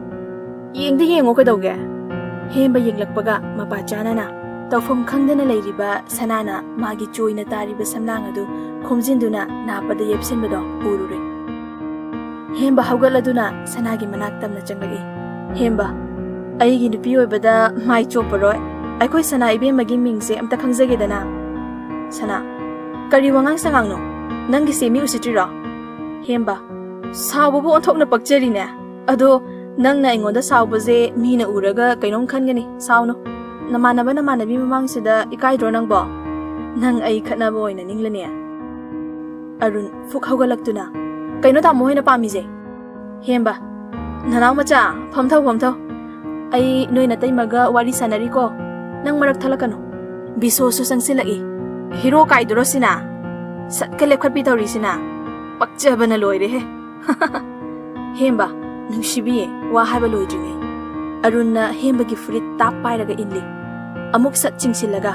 ꯌꯦꯡꯗ ꯌꯦꯡꯉꯣ ꯀꯩꯗꯧꯒꯦ?" ꯍꯦꯝꯕ ꯌꯦꯡꯂꯛꯄꯒ ꯃꯄꯥ ꯆꯥꯅꯅ ꯇꯧꯐꯝ ꯈꯪꯗꯅ ꯂꯩꯔꯤꯕ ꯁꯅꯥꯅ ꯃꯥꯒꯤ ꯆꯣꯏꯅ ꯇꯥꯔꯤꯕ ꯁꯝꯂꯥꯡ ꯑꯗꯨ ꯈꯣꯝꯖꯤꯟꯗꯨꯅ ꯅꯥꯞꯄꯗ ꯌꯦꯞꯁꯤꯟꯕꯗꯣ ꯎꯔꯨꯔꯦ꯫ ꯍꯦꯝꯕ ꯍꯧꯒꯠꯂꯗꯨꯅ ꯁꯅꯥꯒꯤ ꯃꯅꯥꯛ ꯇꯝꯅ ꯆꯪꯂꯛꯏ꯫ "ꯍꯦꯝꯕ, ꯑꯩꯒꯤ ꯅꯨꯄꯤ ꯑꯣꯏꯕꯗ ꯃꯥꯏ ꯆꯣꯞꯄꯔꯣꯏ꯫ ꯑꯩꯈꯣꯏ ꯁꯅꯥ ꯏꯕꯦꯝꯃꯒꯤ ꯃꯤꯡꯁꯦ ꯑꯝꯇ ꯈꯪꯖꯒꯦꯗꯅ?" ꯁꯅꯥ, "ꯀꯔꯤ ꯋꯥꯉꯥꯡ ꯁꯉꯥꯡꯅꯣ? ꯅꯪꯒꯤꯁꯦ ꯃꯤ ꯎꯁꯤꯠꯇ꯭ꯔꯤꯔꯣ?" ꯍꯦꯝꯕ, "ꯁꯥꯎꯕꯕꯨ ꯑꯣꯟꯊꯣꯛꯅ ꯄꯛꯆꯔꯤꯅꯦ꯫ ꯑꯗꯣ ꯅꯪꯅ ꯑꯩꯉꯣꯟꯗ ꯁꯥꯎꯕꯁꯦ ꯃꯤꯅ ꯎꯔꯒ ꯀꯩꯅꯣꯝ ꯈꯟꯒꯅꯤ꯫ ꯁꯥꯎꯅꯨ꯫ ꯅꯃꯥꯟꯅꯕ ꯅꯃꯥꯟꯅꯕꯤ ꯃꯃꯥꯡꯁꯤꯗ ꯏꯀꯥꯏꯗ꯭ꯔꯣ ꯅꯪꯕꯣ? ꯅꯪ ꯑꯩ ꯈꯠꯅꯕ ꯑꯣꯏꯅ ꯅꯤꯡꯂꯅꯤ?" ꯑꯔꯨꯟ ꯐꯨꯛ ꯍꯧꯒꯠꯂꯛꯇꯨꯅ, "ꯀꯩꯅꯣ ꯇꯥꯃꯣ ꯍꯣꯏꯅ ꯄꯥꯝꯃꯤꯁꯦ?" ꯍꯦꯝꯕ, "ꯅꯅꯥꯎ ꯃꯆꯥ, ꯐꯝꯊꯧ, ꯐꯝꯊꯧ꯫ ꯑꯩ ꯅꯣꯏ ꯅꯇꯩꯃꯒ ꯋꯥꯔꯤ ꯁꯥꯟꯅꯔꯤꯀꯣ꯫ ꯅꯪ ꯃꯔꯛ ꯊꯠꯂꯛꯀꯅꯨ꯫" ꯕꯤꯁꯣꯁꯨ ꯆꯪꯁꯤꯜꯂꯛꯏ꯫ "ꯍꯤꯔꯣ ꯀꯥꯏꯗꯨꯔꯣ ꯁꯤꯅ? ꯁꯠꯀ ꯂꯦꯞꯈꯠꯄꯤ ꯇꯧꯔꯤꯁꯤꯅ? ꯄꯛꯆꯕꯅ ꯂꯣꯏꯔꯦꯍꯦ꯫" ꯍꯦꯝꯕ, "ꯅꯨꯡꯁꯤꯕꯤ, ꯋꯥ ꯍꯥꯏꯕ ꯂꯣꯏꯗ꯭ꯔꯤꯉꯩ꯫" ꯑꯔꯨꯟꯅ ꯍꯦꯝꯕꯒꯤ ꯐꯨꯔꯤꯠ ꯇꯥꯞ ꯄꯥꯏꯔꯒ ꯏꯜꯂꯤ꯫ ꯑꯃꯨꯛ ꯁꯠ ꯆꯤꯡꯁꯤꯜꯂꯒ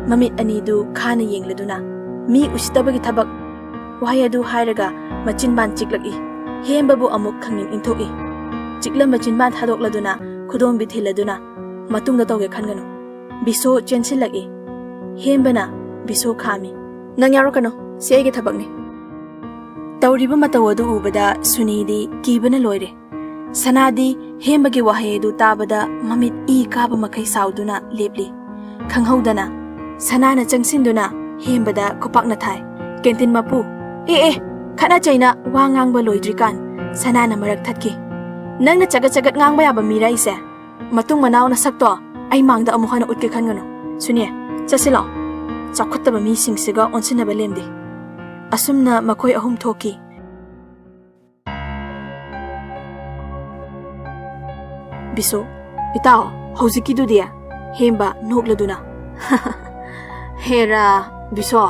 ꯃꯃꯤꯠ ꯑꯅꯤꯗꯨ ꯈꯥꯅ ꯌꯦꯡꯂꯗꯨꯅ, "ꯃꯤ ꯎꯁꯤꯠꯇꯕꯒꯤ ꯊꯕꯛ" ꯋꯥꯍꯩ ꯑꯗꯨ ꯍꯥꯏꯔꯒ ꯃꯆꯤꯟꯕꯥꯟ ꯆꯤꯛꯂꯛꯏ꯫ ꯍꯦꯝꯕꯕꯨ ꯑꯃꯨꯛ ꯈꯪꯅꯤꯡ ꯏꯟꯊꯣꯛꯏ꯫ ꯆꯤꯛꯂꯝꯕ ꯆꯤꯟꯕꯥꯟ ꯊꯥꯗꯣꯛꯂꯗꯨꯅ ꯈꯨꯗꯣꯝꯕꯤ ꯊꯤꯜꯂꯗꯨꯅ, "ꯃꯇꯨꯡꯗ ꯇꯧꯒꯦ ꯈꯟꯒꯅꯨ꯫" ꯕꯤꯁꯣ ꯆꯦꯟꯁꯤꯜꯂꯛꯏ꯫ ꯍꯦꯝꯕꯅ ꯕꯤꯁꯣ ꯈꯥꯝꯃꯤ꯫ "ꯅꯪ ꯌꯥꯎꯔꯛꯀꯅꯨ, ꯁꯤ ꯑꯩꯒꯤ ꯊꯕꯛꯅꯤ꯫" ꯇꯧꯔꯤꯕ ꯃꯇꯧ ꯑꯗꯨ ꯎꯕꯗ ꯁꯨꯅꯤꯗꯤ ꯀꯤꯕꯅ ꯂꯣꯏꯔꯦ꯫ ꯁꯅꯥꯗꯤ ꯍꯦꯝꯕꯒꯤ ꯋꯥꯍꯩ ꯑꯗꯨ ꯇꯥꯕꯗ ꯃꯃꯤꯠ ꯏ ꯀꯥꯕ ꯃꯈꯩ ꯁꯥꯎꯗꯨꯅ ꯂꯦꯞꯂꯤ꯫ ꯈꯪꯍꯧꯗꯅ ꯁꯅꯥꯅ ꯆꯪꯁꯤꯟꯗꯨꯅ ꯍꯦꯝꯕꯗ ꯈꯨꯄꯥꯛꯅ ꯊꯥꯏ꯫ ꯀꯦꯟꯇꯤꯟ ꯃꯄꯨ, "ꯑꯦ, ꯑꯦ, ꯈꯠꯅ ꯆꯩꯅ ꯋꯥ ꯉꯥꯡꯕ ꯂꯣꯏꯗ꯭ꯔꯤꯀꯥꯟ ꯁꯅꯥꯅ ꯃꯔꯛ ꯊꯠꯈꯤ꯫ ꯅꯪꯅ ꯆꯒꯠ ꯆꯒꯠ ꯉꯥꯡꯕ ꯌꯥꯕ ꯃꯤꯔ ꯑꯩꯁꯦ? ꯃꯇꯨꯡ ꯃꯅꯥꯎ ꯅꯁꯛꯇꯣ ꯑꯩ ꯃꯥꯡꯗ ꯑꯃꯨꯛ ꯍꯟꯅ ꯎꯠꯀꯦ ꯈꯟꯒꯅꯨ꯫ ꯁꯨꯅꯦ, ꯆꯠꯁꯤꯜꯂꯣ꯫ ꯆꯥꯎꯈꯠꯇꯕ ꯃꯤꯁꯤꯡꯁꯤꯒ ꯑꯣꯟꯁꯤꯟꯅꯕ ꯂꯦꯝꯗꯦ꯫" ꯑꯁꯨꯝꯅ ꯃꯈꯣꯏ ꯑꯍꯨꯝ ꯊꯣꯛꯈꯤ꯫ ꯕꯤꯁꯣ, "ꯏꯇꯥꯎ, ꯍꯧꯖꯤꯛꯀꯤꯗꯨꯗꯤ?" ꯍꯦꯝꯕ ꯅꯣꯛꯂꯗꯨꯅ꯫ "ꯍꯦꯔꯥ, ꯕꯤꯁꯣ,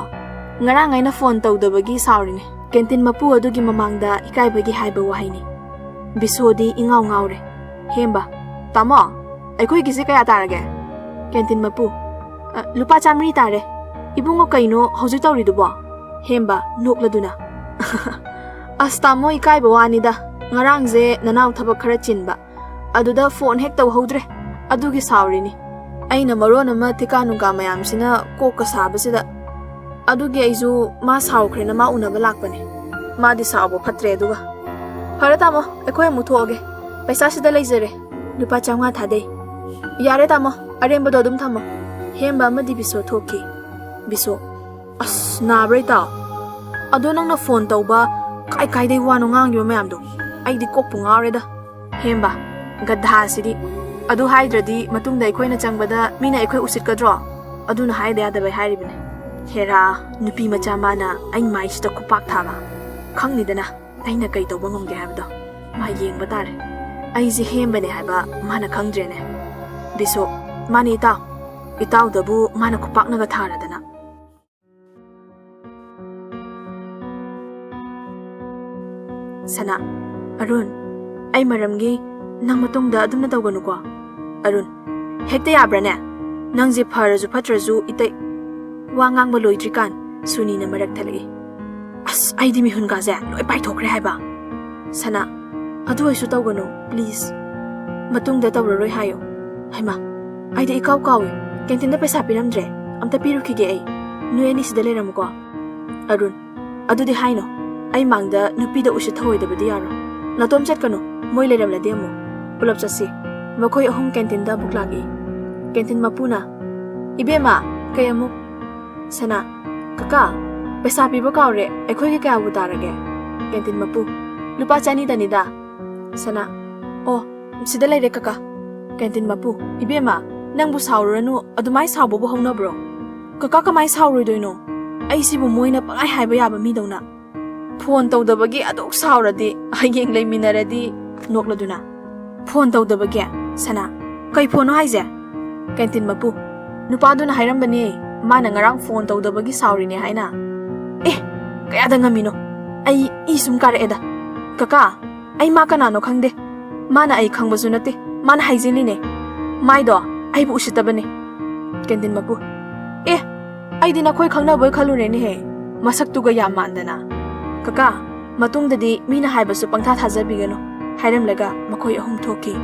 ꯉꯔꯥꯡ ꯑꯩꯅ ꯐꯣꯟ ꯇꯧꯗꯕꯒꯤ ꯁꯥꯎꯔꯤꯅꯦ꯫ ꯀꯦꯟꯇꯤꯟ ꯃꯄꯨ ꯑꯗꯨꯒꯤ ꯃꯃꯥꯡꯗ ꯏꯀꯥꯏꯕꯒꯤ ꯍꯥꯏꯕ ꯋꯥꯍꯩꯅꯤ꯫" ꯕꯤꯁꯣꯗꯤ ꯏꯉꯥꯎ ꯉꯥꯎꯔꯦ꯫ ꯍꯦꯝꯕ, "ꯇꯥꯃꯣ, ꯑꯩꯈꯣꯏꯒꯤꯁꯦ ꯀꯌꯥ ꯇꯥꯔꯒꯦ?" ꯀꯦꯟꯇꯤꯟ ꯃꯄꯨ, "ꯑ, ꯂꯨꯄꯥ ꯆꯥꯃꯔꯤ ꯇꯥꯔꯦ꯫ ꯏꯕꯨꯡꯉꯣ, ꯀꯩꯅꯣ ꯍꯧꯖꯤꯛ ꯇꯧꯔꯤꯗꯨꯕꯣ?" ꯍꯦꯝꯕ ꯅꯣꯛꯂꯗꯨꯅ, "ꯑꯁ ꯇꯥꯃꯣ, ꯏꯀꯥꯏꯕ ꯋꯥꯅꯤꯗ꯫ ꯉꯔꯥꯡꯁꯦ ꯅꯅꯥꯎ ꯊꯕꯛ ꯈꯔ ꯆꯤꯟꯕ, ꯑꯗꯨꯗ ꯐꯣꯟ ꯍꯦꯛ ꯇꯧꯍꯧꯗ꯭ꯔꯦ꯫ ꯑꯗꯨꯒꯤ ꯁꯥꯎꯔꯤꯅꯤ꯫ ꯑꯩꯅ ꯃꯔꯣꯟ ꯑꯃ ꯊꯤꯀꯥ ꯅꯨꯡꯀꯥ ꯃꯌꯥꯝꯁꯤꯅ ꯀꯣꯛꯀ ꯁꯥꯕꯁꯤꯗ꯫ ꯑꯗꯨꯒꯤ ꯑꯩꯁꯨ ꯃꯥ ꯁꯥꯎꯈ꯭ꯔꯦꯅ ꯃꯥ ꯎꯅꯕ ꯂꯥꯛꯄꯅꯦ꯫ ꯃꯥꯗꯤ ꯁꯥꯎꯕ ꯐꯠꯇ꯭ꯔꯦ ꯑꯗꯨꯒ꯫" ꯐꯔꯦ ꯇꯥꯃꯣ, ꯑꯩꯈꯣꯏ ꯑꯃꯨꯛ ꯊꯣꯛꯑꯒꯦ꯫ ꯄꯩꯁꯥ ꯁꯤꯗ ꯂꯩꯖꯔꯦ, ꯂꯨꯄꯥ ꯆꯥꯝꯃꯉꯥ ꯊꯥꯗꯩ꯫ ꯌꯥꯔꯦ ꯇꯥꯃꯣ, ꯑꯔꯦꯝꯕꯗꯣ ꯑꯗꯨꯝ ꯊꯝꯃꯣ꯫ ꯍꯦꯝꯕ ꯑꯃꯗꯤ ꯕꯤꯁꯣ ꯊꯣꯛꯈꯤ꯫ ꯕꯤꯁꯣ, ꯑꯁ, ꯅꯥꯕ꯭ꯔꯥ ꯏꯇꯥꯎ? ꯑꯗꯣ ꯅꯪꯅ ꯐꯣꯟ ꯇꯧꯕ, ꯀꯥꯏ ꯀꯥꯏꯗꯩ ꯋꯥꯅꯣ ꯉꯥꯡꯉꯤꯕ ꯃꯌꯥꯝꯗꯣ? ꯑꯩꯗꯤ ꯀꯣꯛꯄꯨ ꯉꯥꯎꯔꯦꯗ꯫ ꯍꯦꯝꯕ, ꯒꯙꯥꯁꯤꯗꯤ꯫ ꯑꯗꯨ ꯍꯥꯏꯗ꯭ꯔꯗꯤ ꯃꯇꯨꯡꯗ ꯑꯩꯈꯣꯏꯅ ꯆꯪꯕꯗ ꯃꯤꯅ ꯑꯩꯈꯣꯏ ꯎꯁꯤꯠꯀꯗ꯭ꯔꯣ? ꯑꯗꯨꯅ ꯍꯥꯏꯗ ꯌꯥꯗꯕꯩ ꯍꯥꯏꯔꯤꯕꯅꯦ꯫ ꯍꯦꯔꯥ, ꯅꯨꯄꯤ ꯃꯆꯥ ꯃꯥꯅ ꯑꯩ ꯃꯥꯏꯁꯤꯗ ꯈꯨꯄꯥꯛ ꯊꯥꯕ꯫ ꯈꯪꯅꯤꯗꯅ ꯑꯩꯅ ꯀꯩ ꯇꯧꯕ ꯉꯝꯒꯦ ꯍꯥꯏꯕꯗꯣ꯫ ꯃꯥ ꯌꯦꯡꯕ ꯇꯥꯔꯦ꯫ ꯑꯩꯁꯦ ꯍꯦꯝꯕꯅꯦ ꯍꯥꯏꯕ ꯃꯥꯅ ꯈꯪꯗ꯭ꯔꯦꯅꯦ꯫ ꯕꯤꯁꯣ, ꯃꯥꯅꯦ ꯏꯇꯥꯎ꯫ ꯏꯇꯥꯎꯗꯕꯨ ꯃꯥꯅ ꯈꯨꯄꯥꯛꯅꯒ ꯊꯥꯔꯗꯅ꯫ ꯁꯅꯥ, ꯑꯔꯨꯟ, ꯑꯩ ꯃꯔꯝꯒꯤ ꯅꯪ ꯃꯇꯨꯡꯗ ꯑꯗꯨꯝꯅ ꯇꯧꯒꯅꯨꯀꯣ꯫ ꯑꯔꯨꯟ, ꯍꯦꯛꯇ ꯌꯥꯕ꯭ꯔꯥꯅꯦ? ꯅꯪꯁꯦ ꯐꯔꯁꯨ ꯐꯠꯇ꯭ꯔꯁꯨ ꯏꯇꯩ꯫ ꯋꯥ ꯉꯥꯡꯕ ꯂꯣꯏꯗ꯭ꯔꯤꯀꯥꯟ ꯁꯨꯅꯤꯅ ꯃꯔꯛ ꯊꯠꯂꯛꯏ꯫ ꯑꯁ, ꯑꯩꯗꯤ ꯃꯤꯍꯨꯟꯒꯥꯁꯦ ꯂꯣꯏ ꯄꯥꯏꯊꯣꯛꯈ꯭ꯔꯦ ꯍꯥꯏꯕ꯫ ꯁꯅꯥ, ꯑꯗꯨ ꯑꯣꯏꯁꯨ ꯇꯧꯒꯅꯨ, please꯫ ꯃꯇꯨꯡꯗ ꯇꯧꯔꯔꯣꯏ ꯍꯥꯏꯌꯣ꯫ ꯍꯩꯃꯥ, ꯑꯩꯗꯤ ꯏꯀꯥꯎ ꯀꯥꯎꯏ꯫ ꯀꯦꯟꯇꯤꯟꯗ ꯄꯩꯁꯥ ꯄꯤꯔꯝꯗ꯭ꯔꯦ꯫ ꯑꯝꯇ ꯄꯤꯔꯨꯈꯤꯒꯦ ꯑꯩ꯫ ꯅꯣꯏ ꯑꯅꯤ ꯁꯤꯗ ꯂꯩꯔꯝꯃꯨꯀꯣ꯫ ꯑꯔꯨꯟ, ꯑꯗꯨꯗꯤ ꯍꯥꯏꯅꯣ꯫ ꯑꯩ ꯃꯥꯡꯗ ꯅꯨꯄꯤꯗ ꯎꯁꯤꯠ ꯊꯑꯣꯏꯗꯕꯗꯤ ꯌꯥꯔꯣꯏ꯫ ꯅꯇꯣꯝ ꯆꯠꯀꯅꯨ, ꯃꯣꯏ ꯂꯩꯔꯝꯂꯗꯤ ꯑꯃꯨꯛ꯫ ꯄꯨꯂꯞ ꯆꯠꯁꯤ꯫ ꯃꯈꯣꯏ ꯑꯍꯨꯝ ꯀꯦꯟꯇꯤꯟꯗ ꯑꯃꯨꯛ ꯂꯥꯛꯏ꯫ ꯀꯦꯟꯇꯤꯟ ꯃꯄꯨꯅ, "ꯏꯕꯦꯝꯃ, ꯀꯩ ꯑꯃꯨꯛ?" ꯁꯅꯥ, "ꯀꯀꯥ, ꯄꯩꯁꯥ ꯄꯤꯕ ꯀꯥꯎꯔꯦ, ꯑꯩꯈꯣꯏꯒꯤ ꯀꯌꯥꯕꯨ ꯇꯥꯔꯒꯦ?" ꯀꯦꯟꯇꯤꯟ ꯃꯄꯨ, "ꯂꯨꯄꯥ ꯆꯅꯤꯗꯅꯤꯗ꯫" ꯁꯅꯥ, "ꯑꯣ, ꯁꯤꯗ ꯂꯩꯔꯦ ꯀꯀꯥ꯫" ꯀꯦꯟꯇꯤꯟ ꯃꯄꯨ, "ꯏꯕꯦꯝꯃ, ꯅꯪꯕꯨ ꯁꯥꯎꯔꯨꯔꯅꯨ, ꯑꯗꯨꯃꯥꯏ ꯁꯥꯎꯕꯕꯨ ꯍꯧꯅꯕ꯭ꯔꯣ?" "ꯀꯀꯥ, ꯀꯃꯥꯏ ꯁꯥꯎꯔꯣꯏꯗꯣꯏꯅꯣ? ꯑꯩꯁꯤꯕꯨ ꯃꯣꯏꯅ ꯄꯪꯍꯥꯏ ꯍꯥꯏꯕ ꯌꯥꯕ ꯃꯤꯗꯧꯅ?" "ꯐꯣꯟ ꯇꯧꯗꯕꯒꯤ ꯑꯗꯨꯛ ꯁꯥꯎꯔꯗꯤ ꯍꯌꯦꯡ ꯂꯩꯃꯤꯟꯅꯔꯗꯤ?" ꯅꯣꯛꯂꯗꯨꯅ, "ꯐꯣꯟ ꯇꯧꯗꯕꯒꯤ?" ꯁꯅꯥ, "ꯀꯩ ꯐꯣꯟꯅꯣ ꯍꯥꯏꯁꯦ?" ꯀꯦꯟꯇꯤꯟ ꯃꯄꯨ, "ꯅꯨꯄꯥꯗꯨꯅ ꯍꯥꯏꯔꯝꯕꯅꯦ, ꯃꯥꯅ ꯉꯔꯥꯡ ꯐꯣꯟ ꯇꯧꯗꯕꯒꯤ ꯁꯥꯎꯔꯤꯅꯦ ꯍꯥꯏꯅ꯫" "ꯑꯦ, ꯀꯌꯥꯗ ꯉꯝꯃꯤꯅꯣ? ꯑꯩ ꯏ ꯁꯨꯝ ꯀꯥꯔꯛꯑꯦꯗ꯫ ꯀꯀꯥ, ꯑꯩ ꯃꯥ ꯀꯅꯥꯅꯣ ꯈꯪꯗꯦ꯫ ꯃꯥꯅ ꯑꯩ ꯈꯪꯕꯁꯨ ꯅꯠꯇꯦ꯫ ꯃꯥꯅ ꯍꯥꯏꯖꯤꯜꯂꯤꯅꯦ꯫ ꯃꯥꯏꯗꯣ ꯑꯩꯕꯨ ꯎꯁꯤꯠꯇꯕꯅꯦ꯫" ꯀꯦꯟꯇꯤꯟ ꯃꯄꯨ, "ꯑꯦ, ꯑꯩꯗꯤ ꯅꯈꯣꯏ ꯈꯪꯅꯕꯣꯏ ꯈꯜꯂꯨꯔꯦꯅꯦꯍꯦ꯫ ꯃꯁꯛꯇꯨꯒ ꯌꯥꯝ ꯃꯥꯟꯗꯅ꯫ ꯀꯀꯥ, ꯃꯇꯨꯡꯗꯗꯤ ꯃꯤꯅ ꯍꯥꯏꯕꯁꯨ ꯄꯪꯊꯥ ꯊꯥꯖꯕꯤꯒꯅꯨ," ꯍꯥꯏꯔꯝꯂꯒ ꯃꯈꯣꯏ ꯑꯍꯨꯝ ꯊꯣꯛꯈꯤ꯫